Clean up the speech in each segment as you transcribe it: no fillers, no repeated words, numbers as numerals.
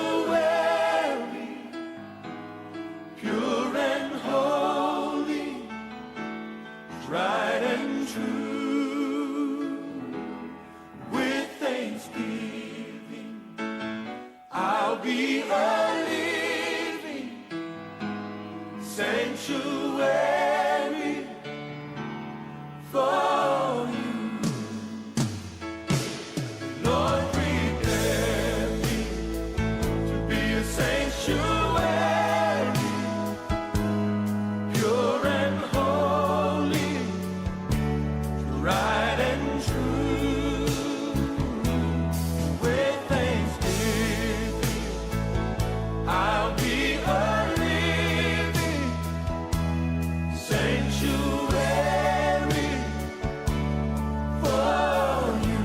sanctuary, pure and holy, tried and true. With thanksgiving, I'll be a living sanctuary for you. Lord, prepare me to be a sanctuary, pure and holy, tried and true. With thanksgiving, I'll be a living sanctuary for you.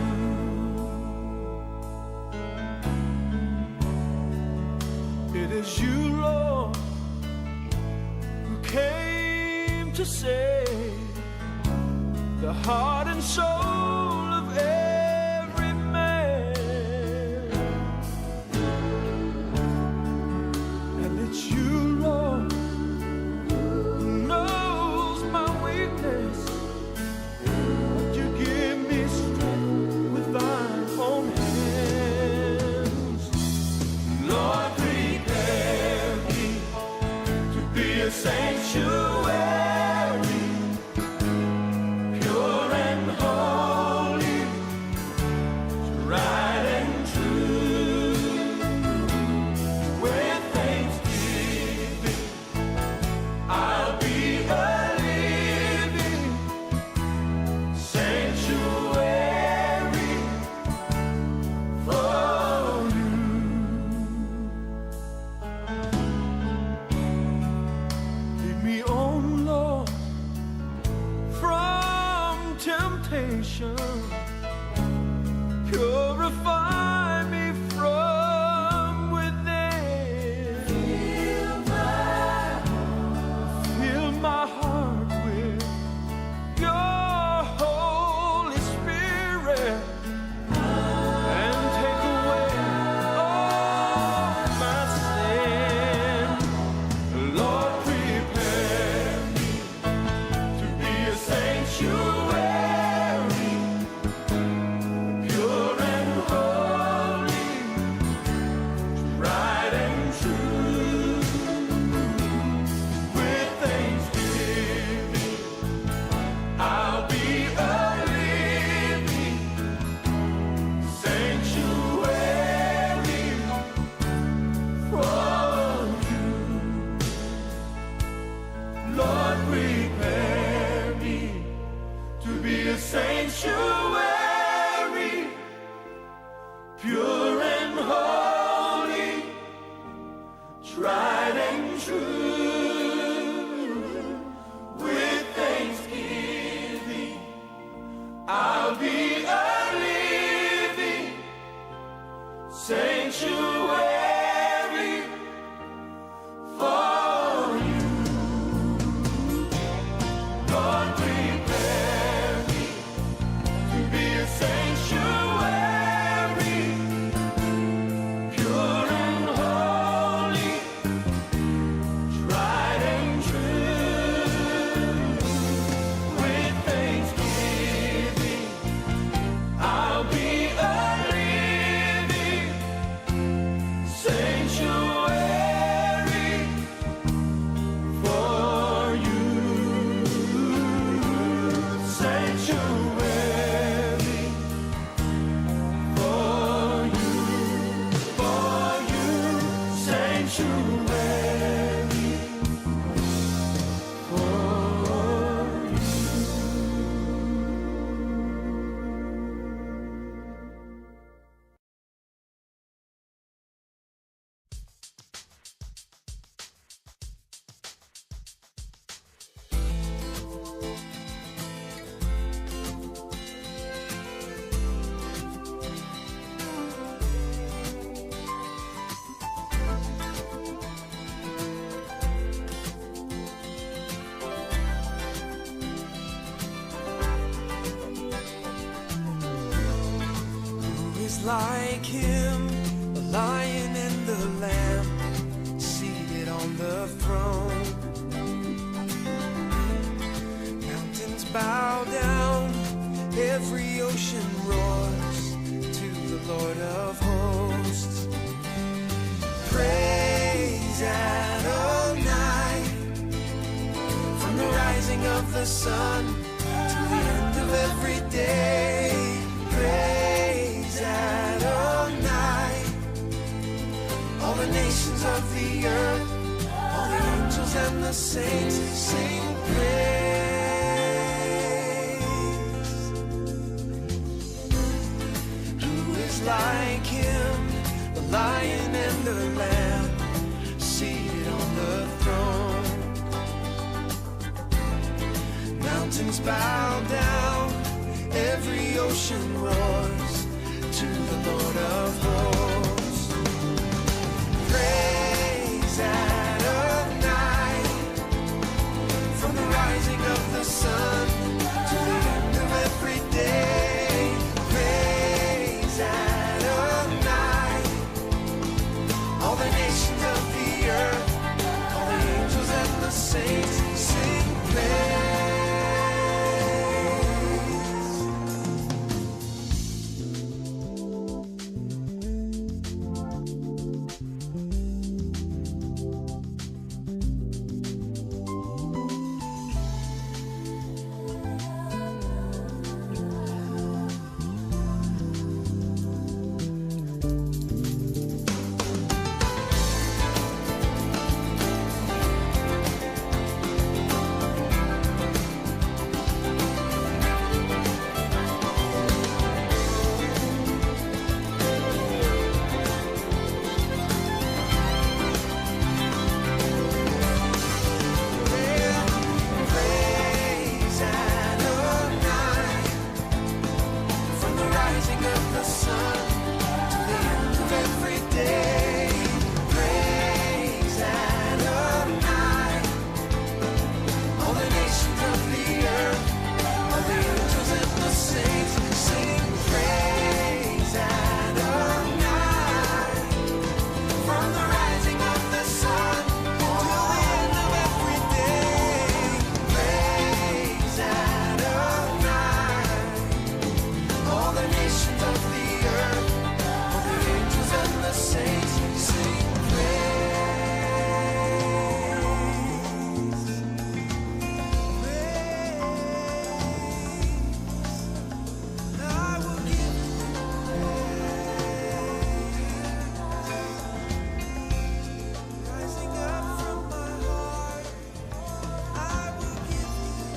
It is you, Lord, who came to save the heart and soul of every man. And it's you, Lord, who knows my weakness. But you give me strength with thine own hands. Lord, prepare me to be a sanctuary, pure and holy, tried and true. With thanksgiving, I'll be a living sanctuary for you. Lead me on, Lord, from temptation. Purify me from within. Fill my heart with your Holy Spirit and take away all my sin. Lord, prepare me to be a sanctuary, pure and holy, tried and true. With thanksgiving, I'll be a living sanctuary for you. Lord, prepare me to be a sanctuary, pure and holy, tried and true. With thanksgiving, I'll be a living sanctuary for you. Lord, prepare me to be a sanctuary, pure and holy, tried and true. With thanksgiving, I'll be a living sanctuary for you. Sanctuary for you, for you, sanctuary for you. Who is like him, the lion and the of the sun to the end of every day. Praise Adonai. All the nations of the earth, all the angels and the saints sing praise. Who is like him, the lion and the lamb, seated on the throne? Mountains bow down, every ocean roars to the Lord of hosts. Praise Adonai from the rising of the sun to the end of every day. Praise Adonai. All the nations of the earth, all the angels and the saints sing praise. Praise Adonai from the rising of the sun to the end of every day. Praise Adonai. All the nations of the earth, all the angels and the saints sing praise Adonai. From the rising of the sun till the end of every day. Praise Adonai. All the nations of the earth, all the angels and the saints sing praise. Praise. I will give praise. Rising up from my heart, I will give you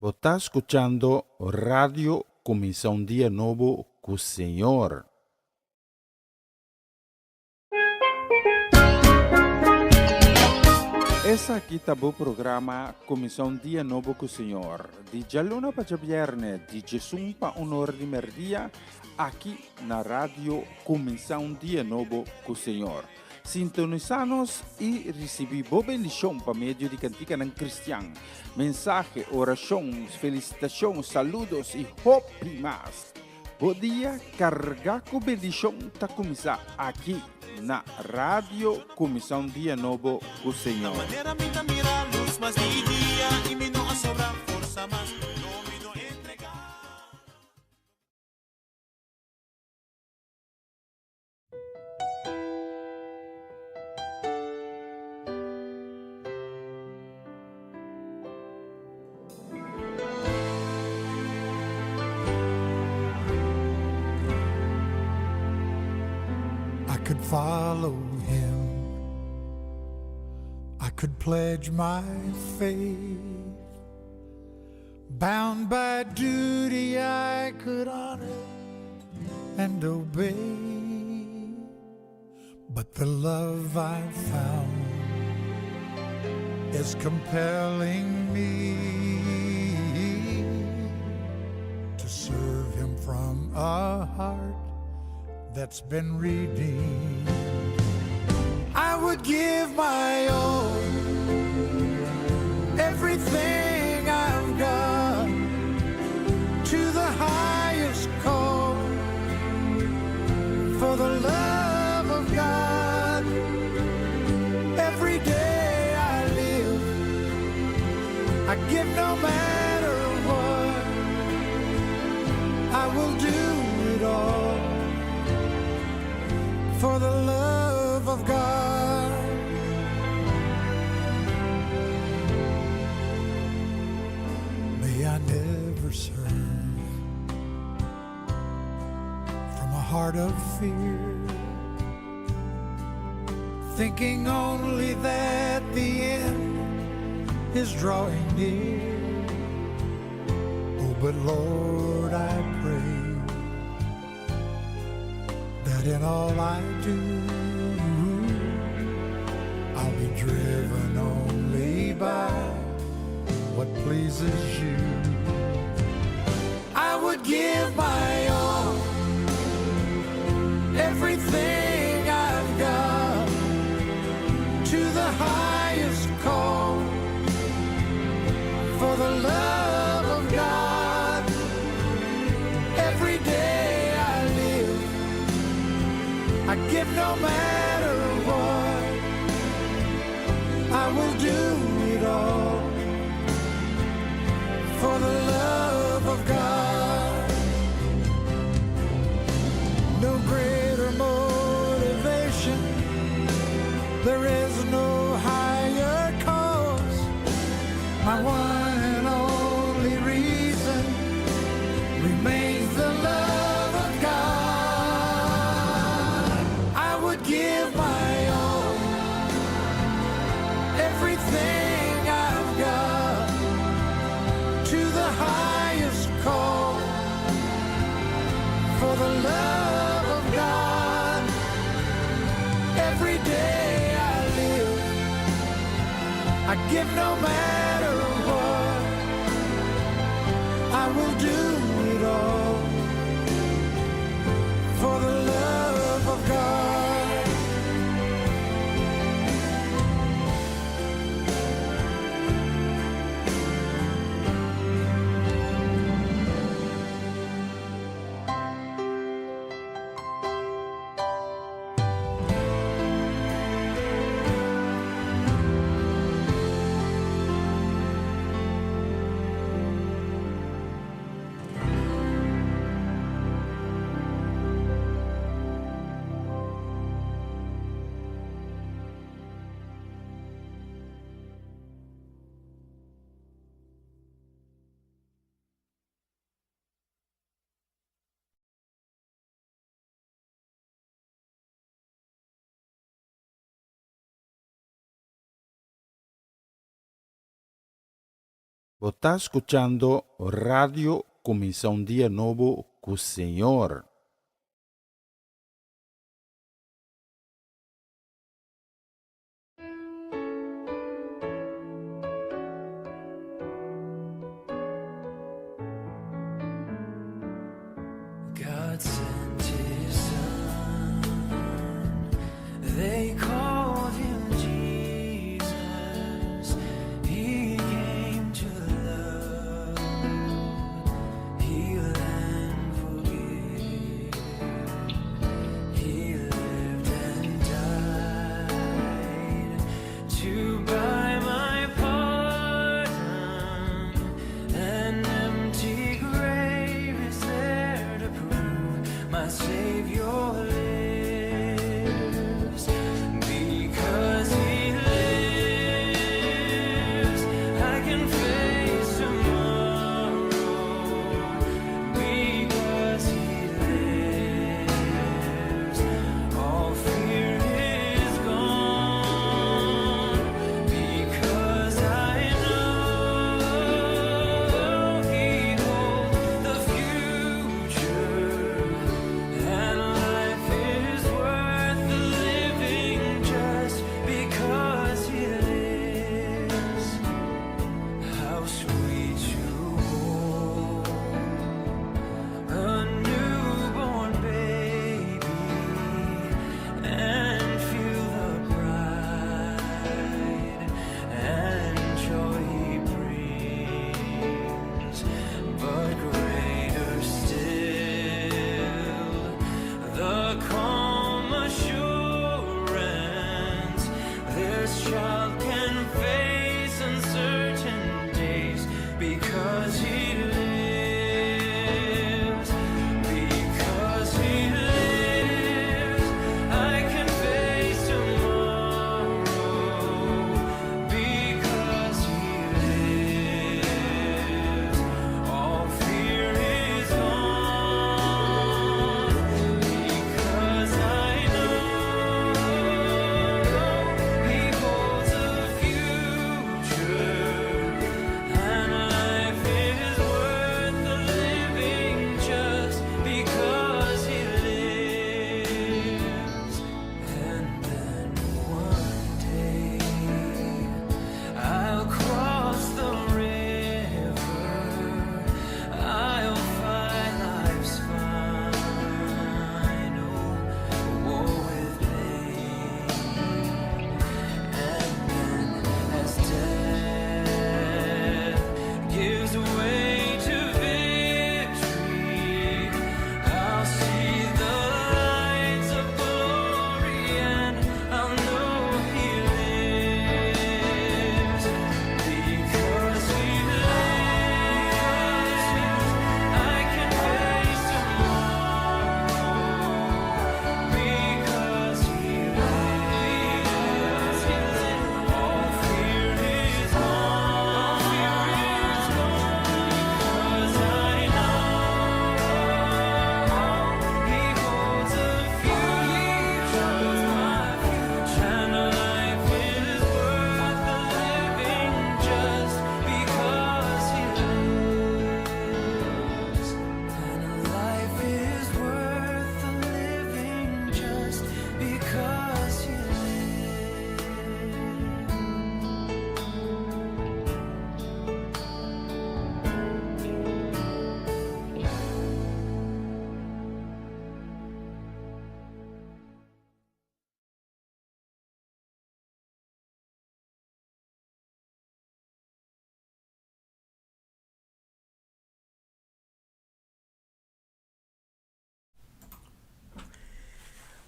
Bo ta skuchando Radio Kuminsá un Dia Nobo ku Señor. Esaki ta bo programa Kuminsá un Dia Nobo ku Señor, di djaluna pa djabièrnè, di djesun pa un or di mèrdia, aki na Radio Kuminsá un Dia Nobo ku Señor. Sintonisá nos i risibí bo bendishon pa medio di kantikanan kristian, mensahe, orashon, felisitashon, saludos i hopi mas. Bo dia kargá ku bendishon ta kuminsá aki na Radio Kuminsá un Dia Nobo ku Señor. Manera mi ta mira lus mas di dia i mi no a sobra forsa mas, no mi no entregá. I could follow him. I could pledge my faith. Bound by duty, I could honor and obey. But the love I've found is compelling me to serve him from a heart that's been redeemed. I would give my all, everything I've got, to the highest call for the love of God. Every day I live, I give no matter what. I will do it all for the love of God. May I never serve from a heart of fear, thinking only that the end is drawing near. Oh, but Lord, I pray that in all I do, I'll be driven only by what pleases you. I would give my all, everything I've got, to the highest call for the love of God. Every day I live, I give no matter what. I will do it all for the love of God. No greater motivation, there is no higher cause. My one and only reason remains the love of God. I would give my all, everything I've got, to the highest call for the love of God. Every day I live, I give no matter what. I will do it all for the love of God. Bo ta skuchando Radio Kuminsá un Dia Nobo ku Señor. God sent his son. They called him Jesus. He came to love, heal, and forgive. He lived and died to buy my pardon. An empty grave is there to prove my Savior lives.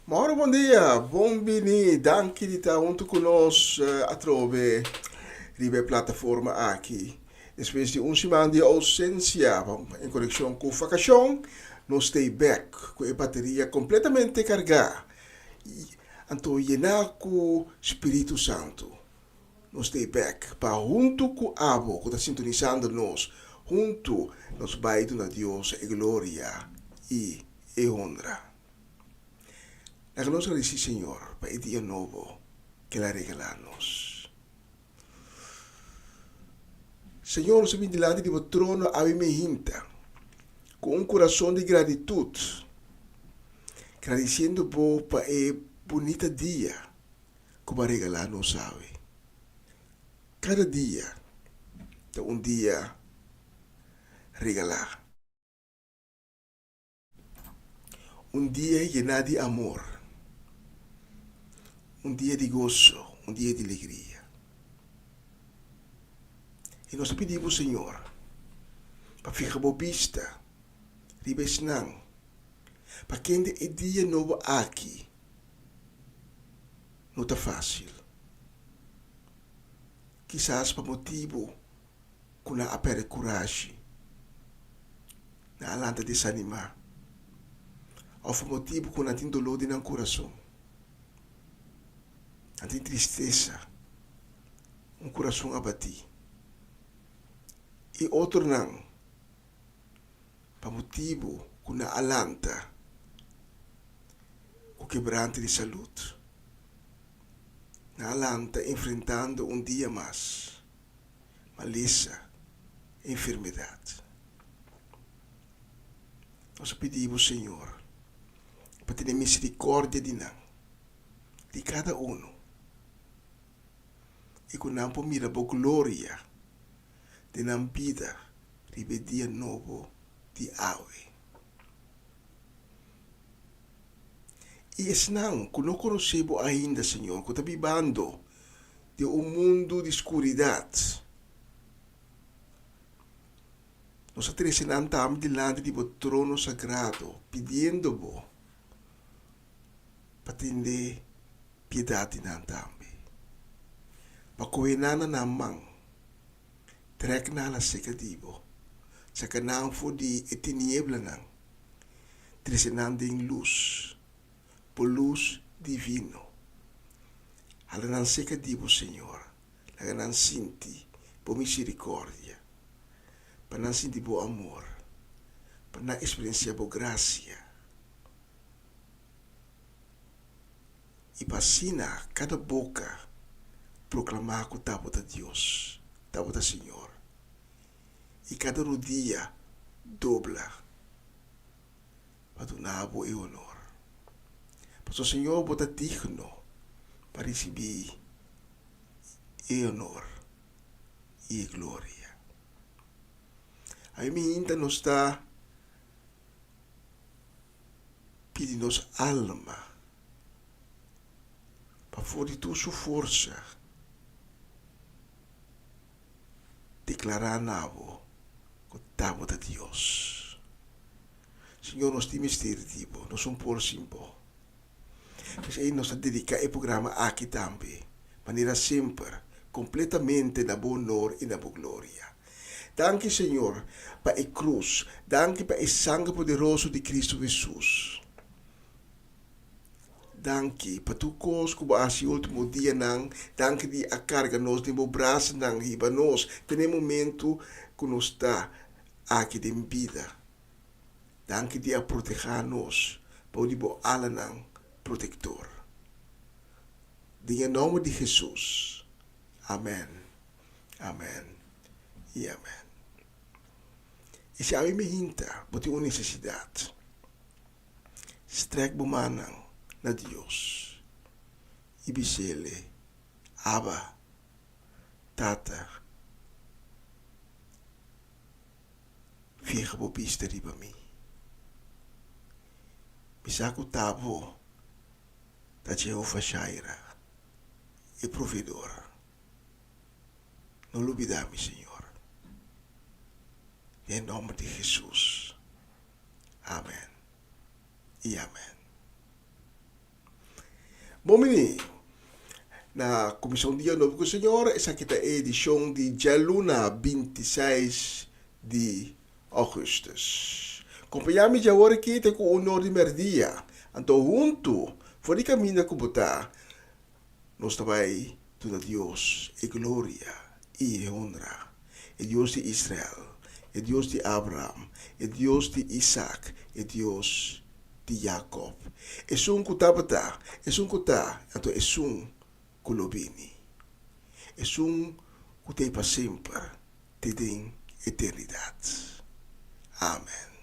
Mauro bon dia, bon bini, danki di ta huntu ku nos atrobe riba e plataforma aki. Despues di un siman di ousensia en konekshon ku vakashon, nos stay bek ku e bateria kompletamente kargá anto yená ku Spiritu Santu. Nos stay bek pa huntu ku abo ku ta sintonisando nos, huntu nos bai duna Dios e gloria i e honra. Laga nos gradisí Señor pa e dia nobo ke El a regalá nos. Señor, nos a bin dilanti di bo trono awe mehinta ku un kurason di gratitut, gradisiendo bo pa e bunita dia ku bo a regalá nos awe. Kada dia ta un dia regalá. Un dia yená di amor, un dia di goso, un dia di alegria. I nos ta pidi bo, Señor, pa fiha bo bista riba esnan pa kende e dia nobo aki no ta fásil. Kisas pa motibu ku nan a pèrdè kurashi, nan a lanta desanimá, òf pa motibu ku nan tin doló den nan kurason, nan tin tristesa, un kurason abatí. I otronan pa motibu ku nan a lanta ku kebrante di salud, nan a lanta enfrentando un dia mas. Malesa, enfermedat. Nos a pidi bo, Señor, pa tene misericordia di nan, di cada uno, i ku nan por mira bo gloria den nan bida riba e dia nobo di awe. I esnan ku no konosé bo ainda, Señor, ku ta bibando den un mundu di skuridat. Nos a trese nan tambe dilanti di bo trono sagrado, pidiendo bo pa tende piedat di nan tambe, pa kohe nan na nan man, trèk nan aserka di bo, saka nan for di e tinieblanan, trese nan den lus. Bo lus divino. Hala nan seka di bo, Señor. Laga nan sinti bo misericordia, pa nan sinti bo amor, pa nan experiencia bo gracia, i pa asina cada boca proclama cu ta bo ta Dios, ta bo ta Señor, i cada rodia dobla. Pa duna bo e honor. Pasobra Señor bo ta digno pa ricibi e honor y e gloria. Ami mi hinta nos ta pidi nos alma pa for di tur su forsa declara na bo cu ta bo ta Dios. Señor nos tin mester di bo, nos un por sin bo. P'esei nos ta dedica e programa aki tambe, manera semper, completamente na bo honor y na bo gloria. Danki Señor pa e cruz, danki pa e sangre poderoso di Cristo Jesus. Danki pa tur kos ku bo a hasi ultimo dianan. Danki di a karga nos den bo brasanan, hiba nos te na e momentu ku nos ta aki den bida. Danki di a protehá nos bou di bo alanan protektor. Den e nòmber di Hesus, amèn, amèn i amèn. I si awe mi hinta bo tin un nesesidat, Strek bo mannan na Dios i bis'Ele, Abba, Tata, fiha bo bista riba mi. Mi sa ku ta bo ta Jehova Jireh, e Proveedor. No lubidá mi, Señor. Den nomber di Jesus. Amen y amen. Bon bini na Kuminsá un Dia Nobo ku Señor. Esaki ta e edishon di djaluna 26 di ougùstùs. Kompañá mi djawor aki te ku un or di mèrdia. Anto huntu, for di kaminda ku bo ta, nos ta bai duna Dios e gloria i e honra, e Dios di Israel, e Dios di Abraham, e Dios di Isak, e Dios di Jakòb, esun ku tabata, esun ku ta, anto esun ku lo bini, esun ku ta ei pa semper te den eternidat. Amen.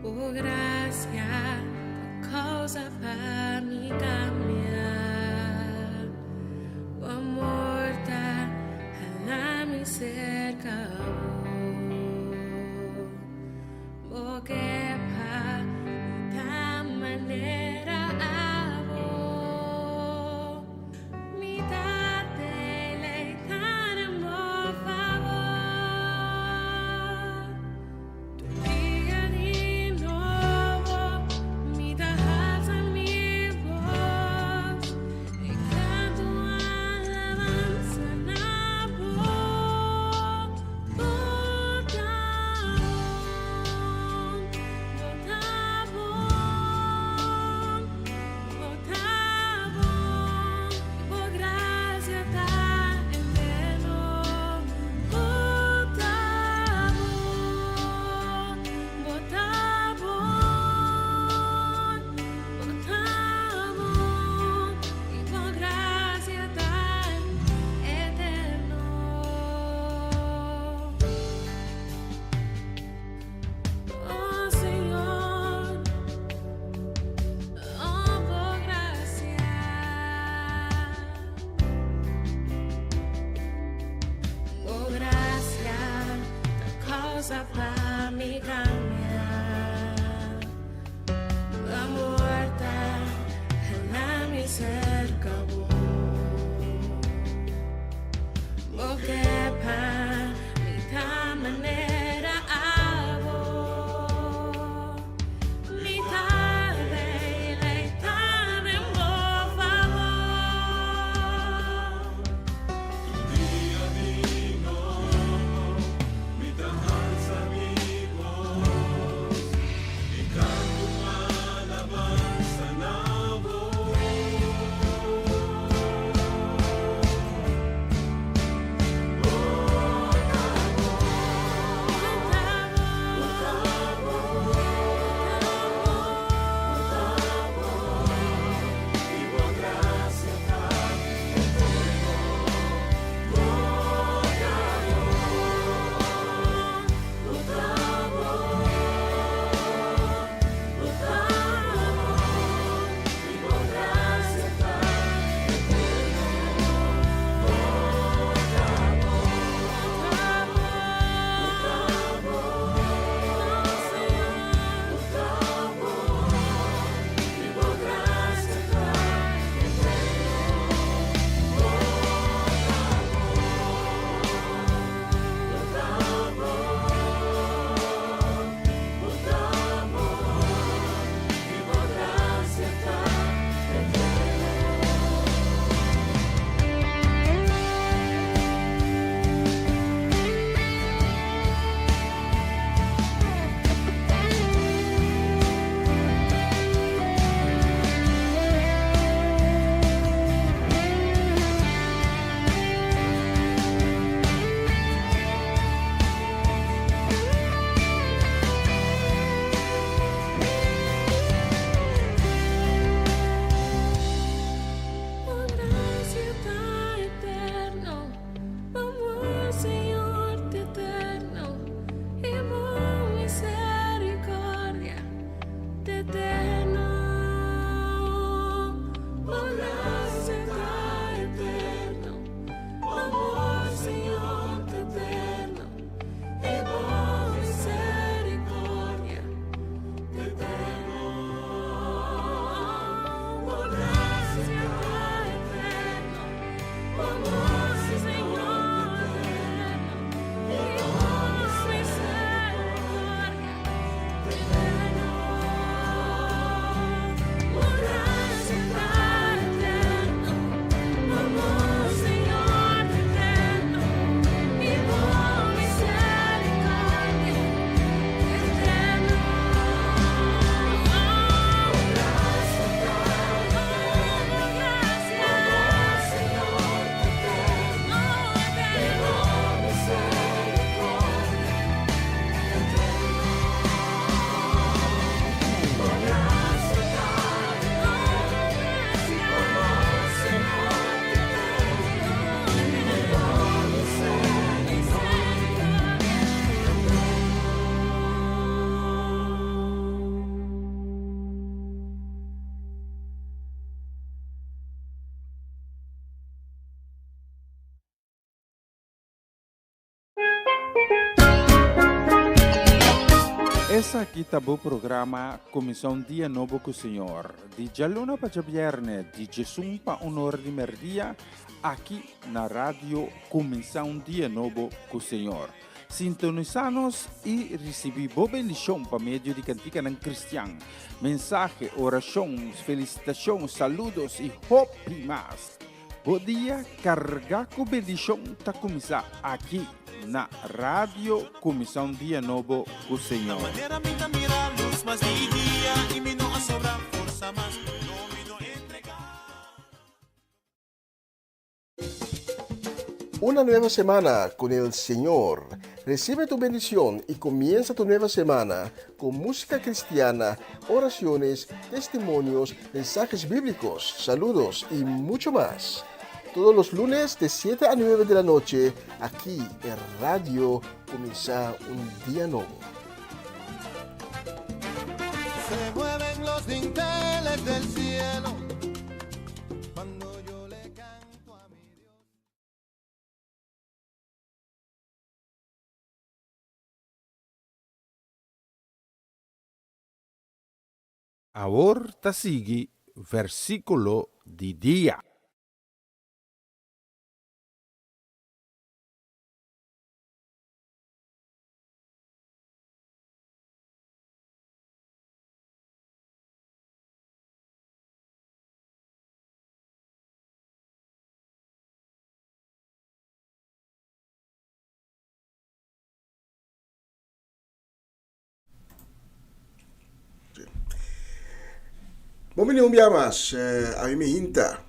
Bo gracia ta causa pa mi cambia. Bo amor ta hala mi cerca bo. Bo ke pa mi ta manera abo. Mi ta deleita den bo fabor. Tur dia di nobo mi ta halsa mi bos i canto alabansa na bo. Bo ta bon, bo ta bon, bo ta bon, bo gracia ta eterno. Bo ta bon, bo ta bon, bo ta bon, i bo gracia ta eterno. Oh Señor, oh bo gracia. Bo gracia ta causa pa mi cambia. Bo amor ta hala mi cerca bo. Bo ke pa mi ta manera abo. Mi ta deleita den bo fabor. Dia di nobo, mi ta halsa mi bos. Esaki ta bo programa Kuminsá un Dia Nobo ku Señor, di djaluna pa djabièrnè di djesun pa un ora di mèrdia, aki na Radio Kuminsá un Dia Nobo ku Señor. Sintonisá nos i risibí bo bendishon pa medio di kantikanan kristian, mensahe, orashon, felisitashon, saludos i hopi mas. Bo dia kargá ku bendishon ta kuminsá aki na Radio Kuminsá un Dia Nobo ku Señor. Una nueva semana con el Señor. Recibe tu bendición y comienza tu nueva semana con música cristiana, oraciones, testimonios, mensajes bíblicos, saludos y mucho más. Todos los lunes de 7 a 9 de la noche, aquí en Radio Comienza un Día Nuevo. Se mueven los dinteles del cielo cuando yo le canto a mi Dios. Awor ta sigui versíkulo di dia. Bon bini un bia mas a mi hinta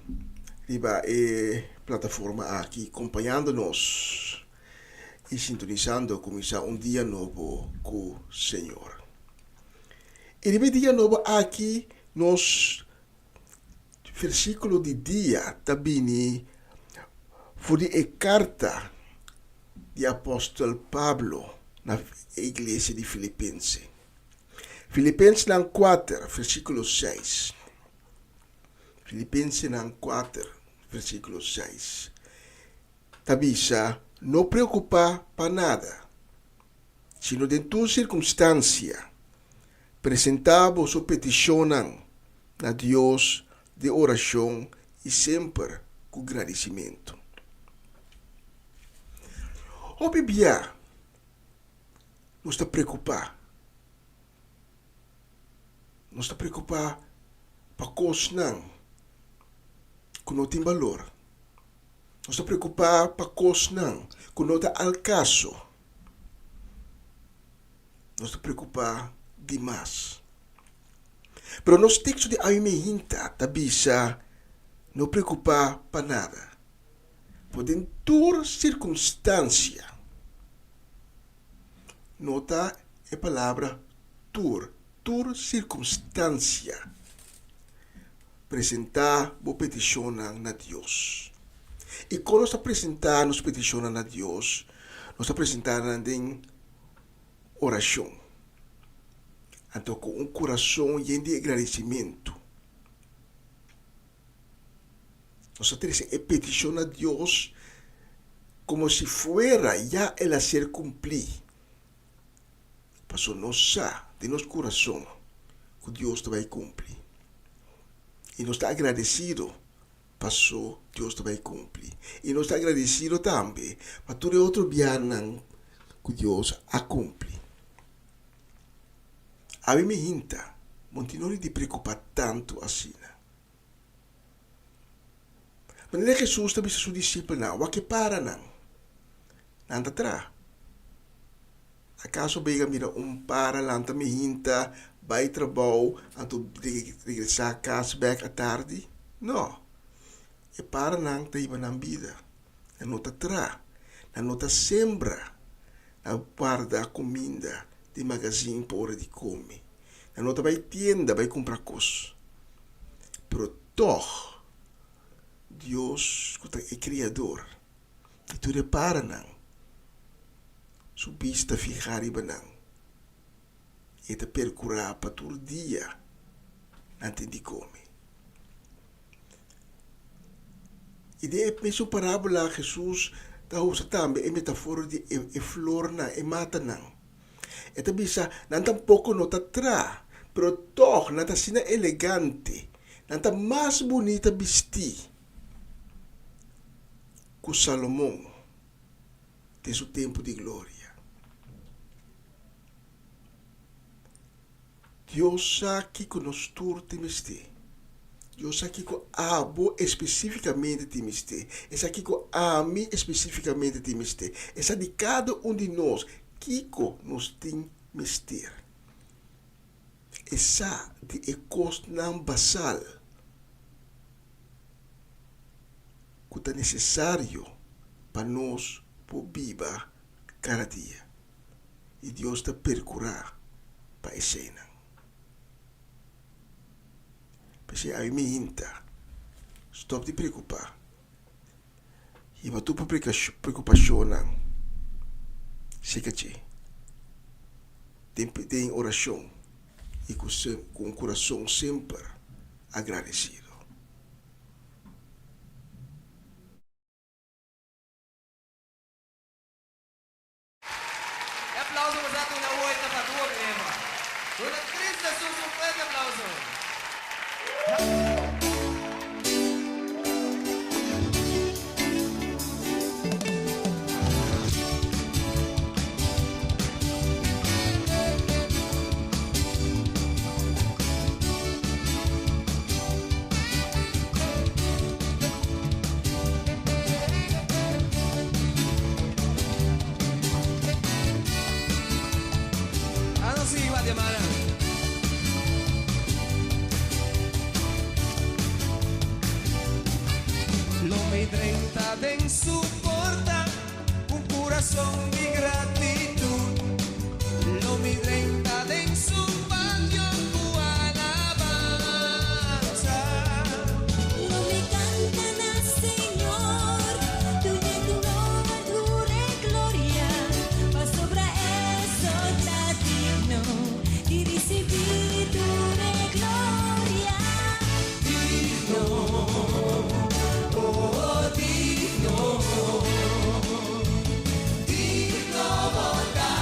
riba e plataforma aki kompañando nos i sintonisando kuminsá un dia nobo ku Señor. I riba e dia nobo aki nos Versíkulo di dia ta bini for di e karta di apòstel Pablo na e iglesia di Filipense. Filipensenan kuater, versíkulo seis. Filipensenan kuater, versíkulo seis ta bisa, No preokupá pa nada, sino den tur sirkunstansia, Presentá boso petishonnan na Dios den orashon i semper ku gradisimentu. Hopi bia nos ta preokupá. Nos ta preokupá pa kosnan ku no tin balor. Nos ta preokupá pa kosnan ku no ta al kaso. Nos ta preokupá dimas. Pero nos teksto di awe meinta ta bisa, No preokupá pa nada. Por den tur sirkunstansia. Nota e palabra tur, tur sirkunstansia. Presentá bo petishonnan na Dios. I kon nos ta presentá nos petishonnan na Dios? Nos ta presentá nan den orashon. Anto ku un kurason yen di agradesimentu, nos ta trese e petishon na Dios komo si fuera ya el a ser kumplí, pasobra nos sa den nos kurason ku Dios ta bai kumpli. I nos ta agradesido Paso Dios ta bai cumpli. Y nos ta agradecido tambe pa tur e otro bianan cu Dios a cumpli. Abi mi hinta, bo tin nodi di preocupa tanto asina. Manera Jesus ta bisa su discipelnan, wak e paranan, nan ta traha. Acaso bo a mira un para lanta mi hinta bay trabou anto regresa cas bek atardi? No. E paranan ta hiba nan bida. Nan no ta tra. Nan no ta sembra. Nan guarda cuminda den magazin pa ora di come. Nan no ta bay tienda bay cumpra cos. Pero tog Dios cu ta e Criador di tur e paranan, Su bista fihá riba nan. E ta perkurá pa tur dia nan tin di kome. I den e mesun parábola Hesus ta usa tambe e metafora di e flornan, e matanan. E ta bisa, Nan tampoko no ta traha, pero tòg nan ta asina elegante, nan ta mas bunita bistí ku Salomon den su tempu di gloria. Dios sa kiko nos tur tin mester. Dios sa kiko abo espesífikamente tin mester. E sa kiko ami espesífikamente tin mester. E sa di kada un di nos kiko nos tin mester. E sa di e kosnan basal ku ta nesesario pa nos por biba kada dia. I Dios ta perkurá pa eseinan. P'esei ami mi hinta, stòp di preokupá. Hiba tur bo preokupashonnan serka dje den orashon i ku un kurason semper agradesido. E aplauso ku sa duna awor ta pa Duo Crema. Duna Cristo Jesus un fuerte aplauso. Ano sigui Guatemala. Lo mi drenta den su porta cu curason di gratitud. Lo mi drenta den su patio cu alabanza. Lo mi canta na Señor, dun'e honor, dun'e gloria, pasobra E so ta digno di ricibi tur e gloria. Digno, oh digno, digno bo ta,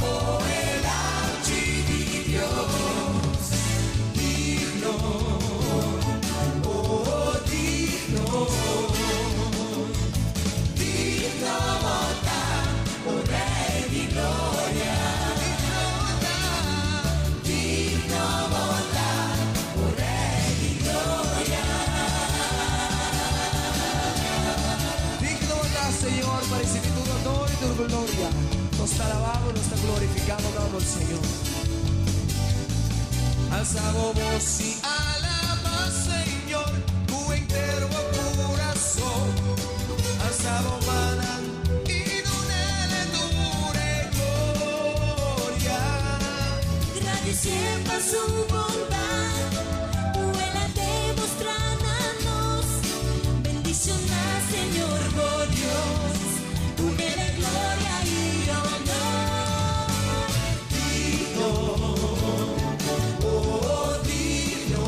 oh e Lamchi di Dios. Digno, oh digno, digno bo ta, oh Rey di gloria. Digno bo ta, digno bo ta, oh Rey di gloria. Digno bo ta, Señor, pa ricibi tur honor y tur gloria. Nos ta alababo, nos ta glorificabo nomber, Señor. Alza bo voz y alaba, Señor, cu henter bo curason. Alza bo mannan y dunele tur e gloria. Gradicié pa su bondad, cu el a demostra na nos. Bendiciona Señor bo Dios, dunele gloria y honor. Digno, oh digno,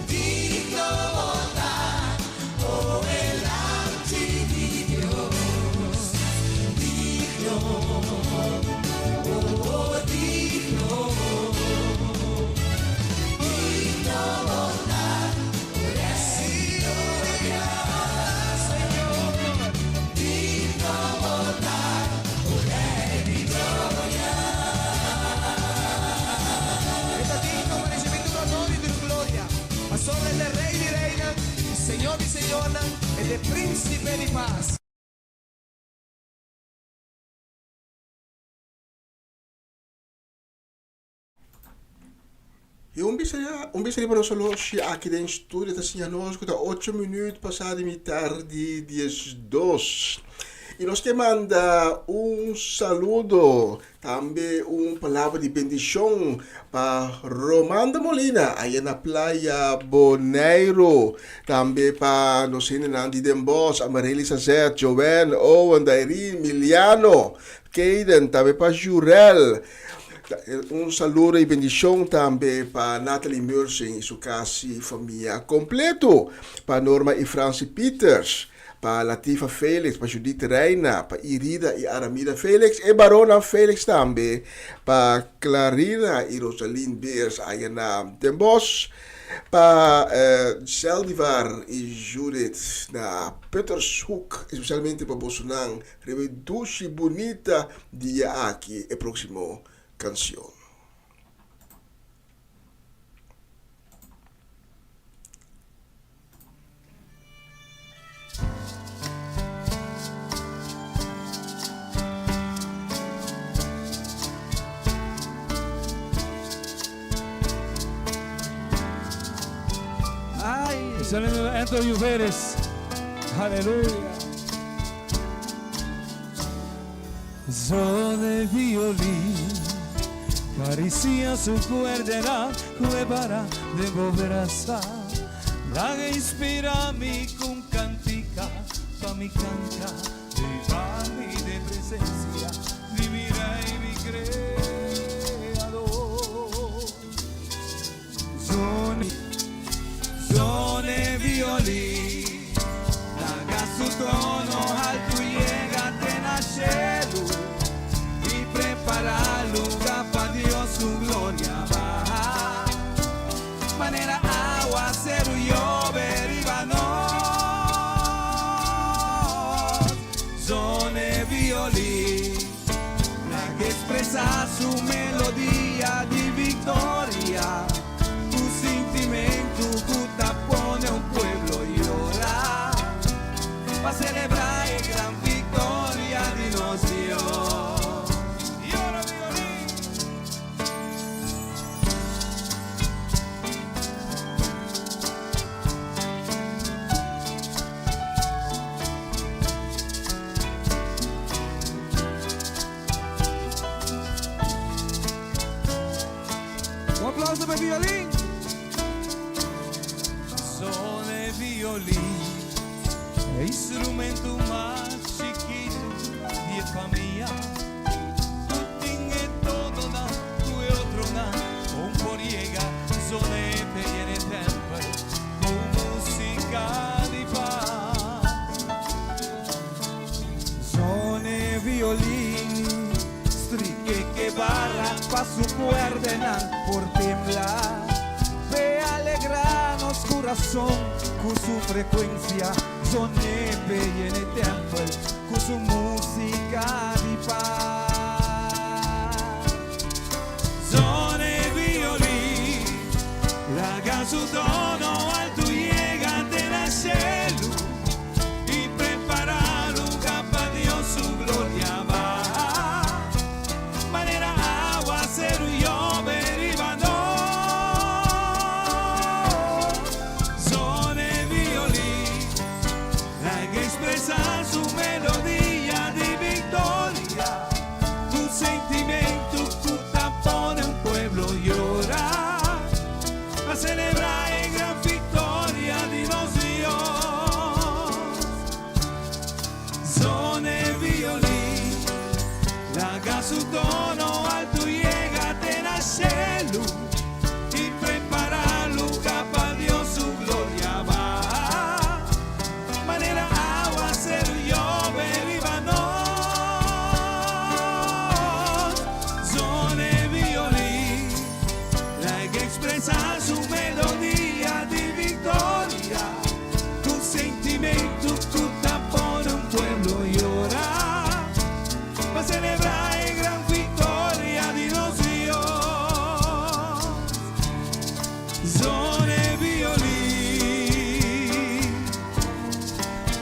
digno bo ta, oh e Lamchi di Dios. Digno, oh digno, digno bo ta, oh Rey di gloria. Señor, Digno bo ta, oh Rey di gloria. E ta digno pa ricibi tur honor y tur gloria. Pasobra e ta Rey di Reynan, y Señor di Señornan, e ta Principe di Paz. I un bisa ya, un bisa riba nos oloshi aki den studio ta siña nos ku ta ocho minuut pasá di mitar di diesdos. I nos ke manda un saludo, tambe un palabra di bendishon pa Romanda Molina aya na Playa Boneiru. Tambe pa nos hendenan di Den Bosch, Amarely Sazet, Joanne, Owen, Dairine, Miliano, Kayden, tambe pa Jurel. Un saludo y bendicion tambe pa Natalie Mursing y su casi famia completo, pa Norma y Francie Peters, Pa Latifa Felix, pa Judith Reina, pa Irida i Aramida Felix, e baronnan Felix tambe, pa Clarina i Rosalyn Beers aya na Den Bosch, pa Zeldivar i Judith na Puttershoek, especialmente pa bosonan riba e dushi bunita dia aki e proximo cancion. Saliendo Anthony Lluveres. Aleluya. Zona violin, caricia su cuerda, para de volver La inspira mi con cantica, pa mi canta, de pa mi de presencia, de mi rey, mi creador. Zone, zone violin, haga su tono alto y llega a cielo y prepara lugar pa Dios su gloria baja. Manera aguacero llover y Zone violin, la que expresa su melodía de victoria. Tu sentimiento que pone un pueblo llorar pa celebrar la gran victoria de nos Dios. Llora violín. Un aplauso para el violín. Zona violín, instrumento mas chikito di famia. Cu tin tono nan, cu otro nan, un por yega, zona den tempel, cu musica di paz. Zona violin, strike que barra pa su cuerda por temblar. Ve alegrarnos corazón con su frecuencia. Zona en el tempel con su música de paz. Zona violin, laga su tono alto llega de cielo y prepara lugar pa Dios su gloria va. Manera aguacero llover y Zona violin, la que expresa su melodía de victoria. Tu sentimiento tu pone un pueblo llorar a celebrar en gran victoria de nos Dios. Zona violin, laga su tono alto llega al cielo y prepara lugar para Dios su gloria va. Manera aguacero llover y Zona violin, la que expresa su melodía de victoria. Tu sentimiento, tu pone un pueblo llorar pa celebrar la gran victoria de nos Dios. Zona violin,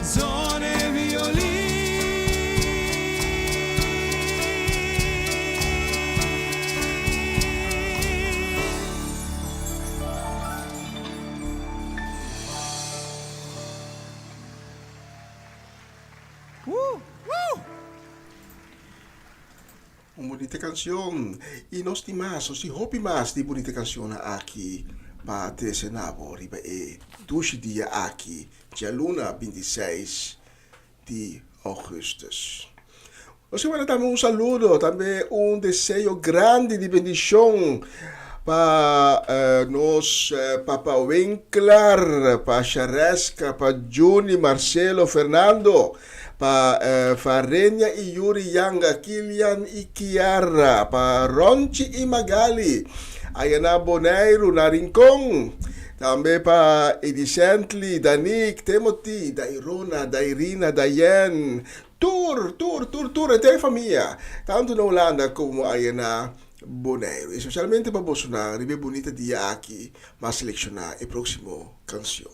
zona violin. Woo! Un bunita cancion. Y nos tin mas, nos tin hopi mas di bunita cancion aki pa trece na bo riba e dushi dia aki, djaluna 26 di augustus. Nos ta manda tambe un saludo, tambe un deseo grandi di bendicion. Pa nos Papa Winklar, pa Shareska, pa Juni, Marcelo, Fernando, pa Farenia y Yuri Yanga, Kilian y Kiara, pa Ronchi y Magali, aya na Boneiru, na Rincon, tambe pa Edicently, Danik, Timothy, Dairona, Dairina, Dayen, tur, tur, tur, tur, henter e famia, tanto na Hulanda como aya na Boneiru. Especialmente pa bosonan riba e bunita dia aki, m'a selecciona e proximo cancion.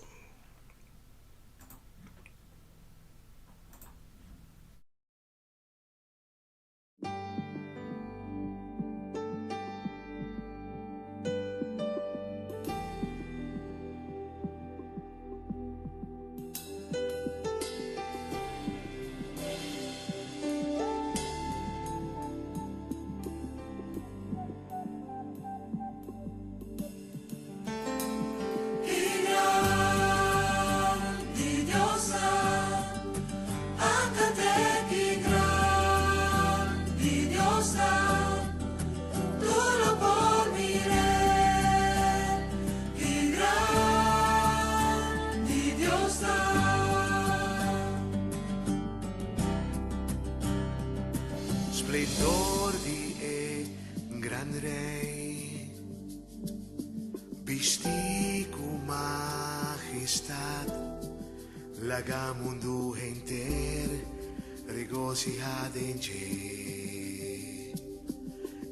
Splendor di e gran Rey, bisti cu majestad, laga mundu henter regociha den dje.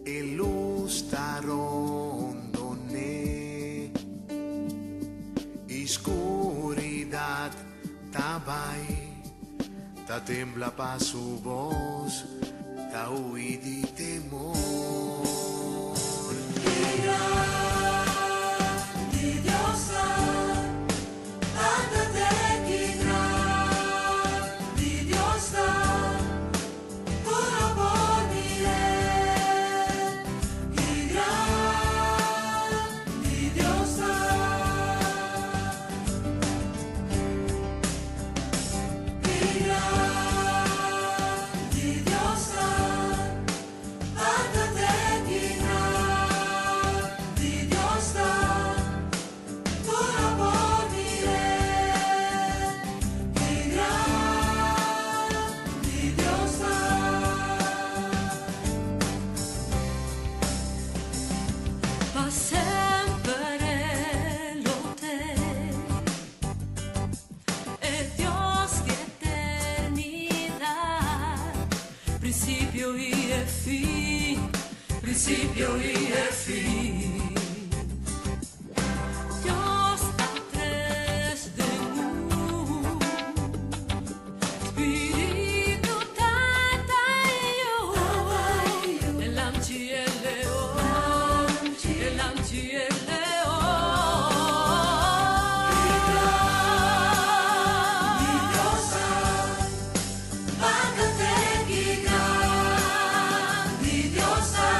E luz ta rondon'é i scuridad ta bai, ta tembla pa su bos, ta hui di temor. Grandi Dios ta, Tata te ki grandi Dios ta, tur lo por mir'é. Ki grandi Dios ta. Ki grandi Dios ta, Tata te ki grandi Dios ta, tur lo por mir'é. Ki grandi Dios ta. Pa semper e lo t'ei, e Dios di eternidad, principio y e fin, principio y e fin. Dios ta tres den un, Spiritu, Tata y Yu, e Lamchi e Leon, e Lamchi e Leon. Grandi Dios ta, Tata te ki grandi Dios ta,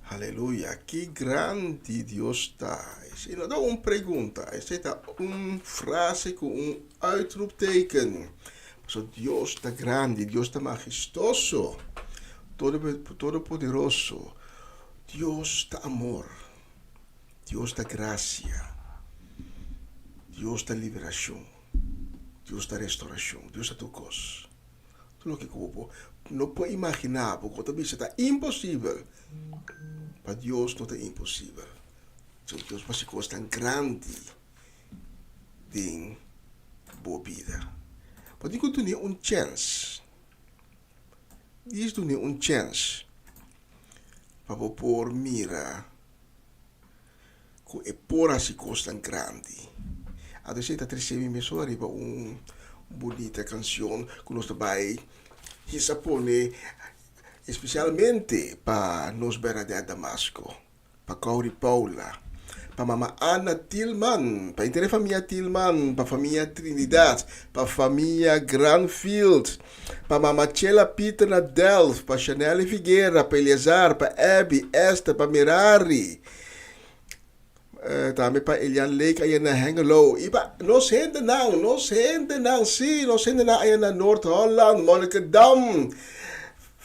Aleluya, ki grandi Dios ta. Esei no ta un pregunta, esei ta un frase ku un uitroepteken. Pasobra Dios ta grandi, Dios ta mahestoso, todopoderoso. Dios ta amor, Dios ta grasia, Dios ta liberashon, Dios ta restaurashon, Dios ta tur kos. Tur loke ku bo no por imaginá bo, ku bo ta bisa ta imposibel, pa Dios no ta imposibel. So Dios por hasi kosnan grandi den bo bida. Bo tin ku dun'é un chèns. Dios dun'é un chèns pa bo por mira ku e por hasi kosnan grandi. Anto esei ta trese mi mesora riba un bunita kanshon ku nos ta bai hisa pone espesialmente pa nos Bernadette Damasco, pa Caury Paula, pa mama Ana Tilman, pa henter e famia Tilman, pa famia Trinidad, pa famia Granfield, pa mama Chela Pieter na Delft, pa Chanelle Figuera, pa Eleazar, pa Abby, Esther, pa Merari, tambe pa Elian Lake aya na Hengelo, y pa nos hendenan, nos hendenan, sí, nos hendenan aya na Noord-Holland, Monnikendam,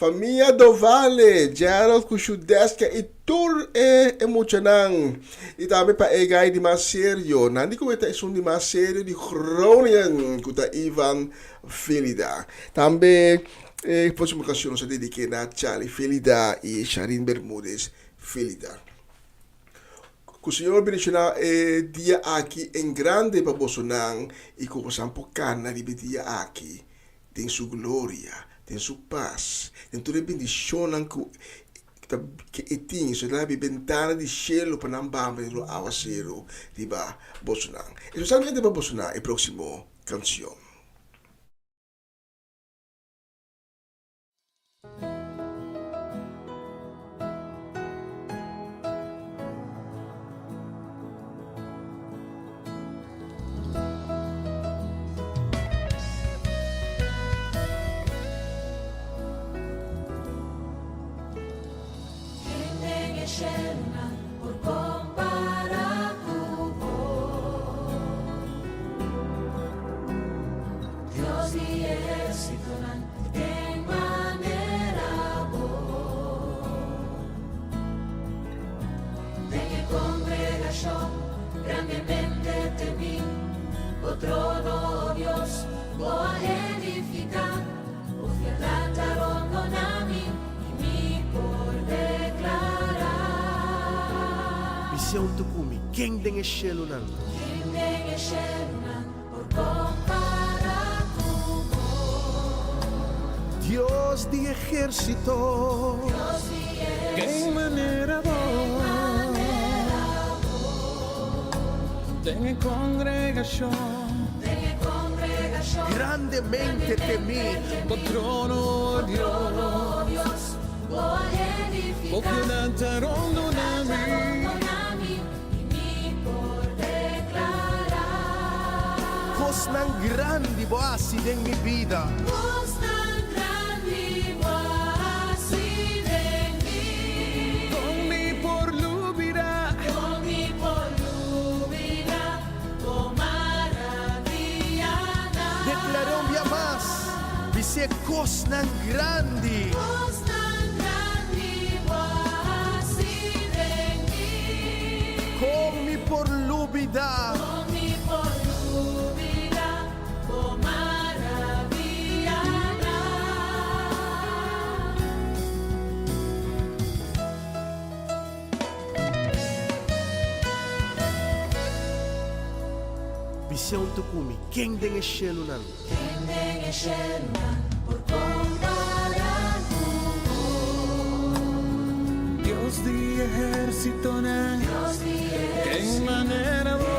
Famia Dovale, Gerald ku Shudeska i tur e e muchanan. I tambe pa e gai di mas serio, nan di ku e ta esun di mas serio di Groningen, ku ta Ivan Felida. Tambe e próksimo kanshon nos a dediké na Charlie Felida i Sharin Bermudez Felida. Ku Señor bendishoná e dia aki en grande pa bosonan i ku bosan por kana riba e dia aki den su gloria, den su pas, den tur e bendishonnan ku ta ke e tin. So el a habri bentana di shelu pa nan bamba den lo awaseru riba bosonan. Espesialmente pa bosonan e próksimo kanshon. Bis'é huntu ku mi, Ken den e shelunan? Dios di ehérsito. Ken manera bo den e kongregashon. Grandemente temí. Bo trono, o Dios. Bo piedad ta rondona mi. Kosnan grandi bo a hasi den mi bida. Kosnan grandi bo a hasi den mi. Kon mi por lubida. Kon mi por lubida bo maravianan. Deklar'é un bia mas, bis'é kosnan grandi. Kosnan grandi bo a hasi den mi. Kon mi por lubida. Kon mi por lubida bo maravianan. Bis'é huntu ku mi, Ken den e shelunan? Ken den e shelunan por kompará ku bo? Dios di ehérsitonan, ken manera bo?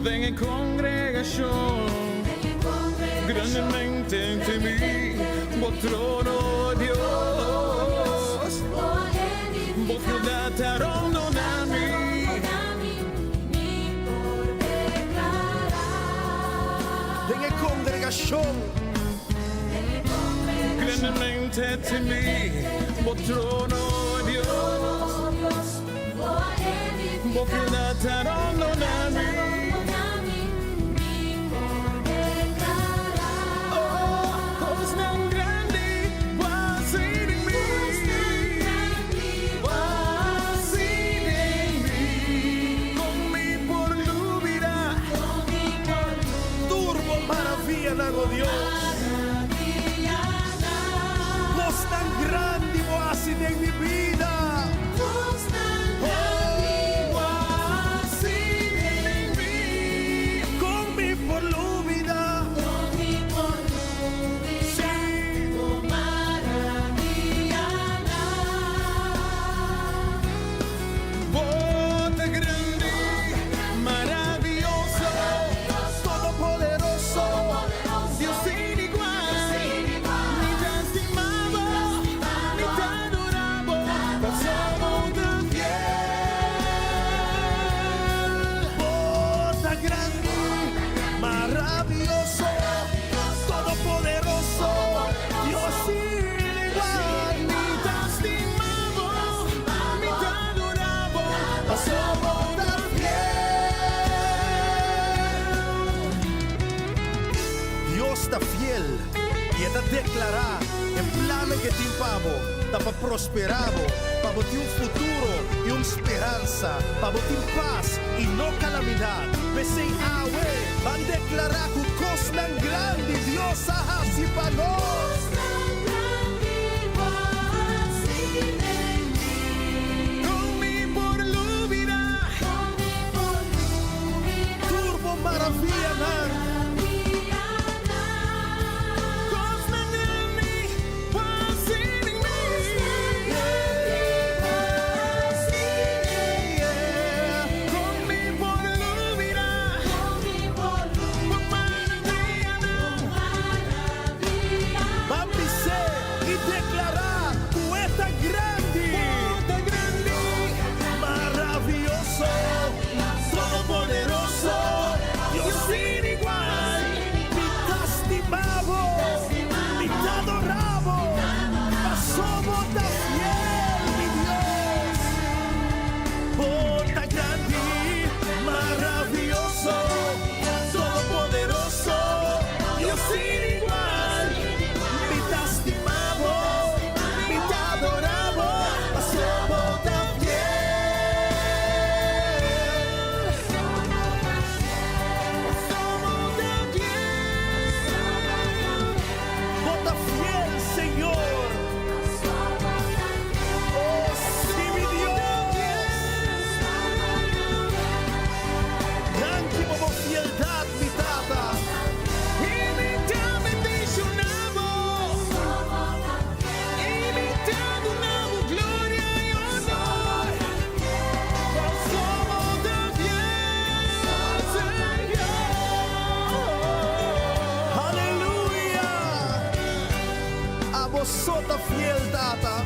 Den e kongregashon, grandemente temí bo trono, o Dios. Bo fieldat ta rondoná mi. Den e kongregashon. Grandemente. Te mi, bo trono, Dios. Bo fieldat ta rondoná mi. Oh, kosnan grandi bo a hasi den mi. Bo a hasi den mi. Kon mi por lubidá. Tur bo maravianan, o Dios. Kosnan grandi bo a hasi den mi bida. Oh, bo a hasi den mi. Kon mi por lubidá. Sí. Bo ta grandi, maravioso, todopoderoso, Dios sin igual. Mi ta stima bo, mi ta adorá bo, pasobra bo ta fiel. Bo ta grandi, maravioso, todopoderoso, Dios sin igual. Mi ta stima bo, mi ta adorá bo, pasobra bo ta fiel. Dios ta fiel i E ta deklará e plannan ku e tin pa bo, ta pa prosperá bo, pa bo tin un futuro i un speransa, pa bo tin pas i no kalamidat. P'esei awe ban deklará ku kosnan grandi Dios a hasi pa nos. Kon mi por lubidá. Tur bo maravianan. Kosnan grandi bo a hasi den mi. Kon mi por lubidá. Bo maravianan. Ban bis'é i deklará ku e ta grandi. Ta grandi, Maravioso, todopoderoso, Dios sin igual. Mi ta stima bo, mi ta adorá bo, pasobra bo ta fiel, mi Dios. Bo ta grandi, maravioso, todopoderoso, Dios sin igual. Mi ta stima bo, mi ta adorá bo, pasobra bo ta fiel. Somos tan fiel. Bo ta fiel, Señor. Oh, sí, mi Dios. Danki pa bo fieldat, mi Tata. I mi ta bendishoná bo. I mi ta duna bo gloria i honor. Somos tan fiel, Señor. Aleluya. Abo so ta fiel, Tata.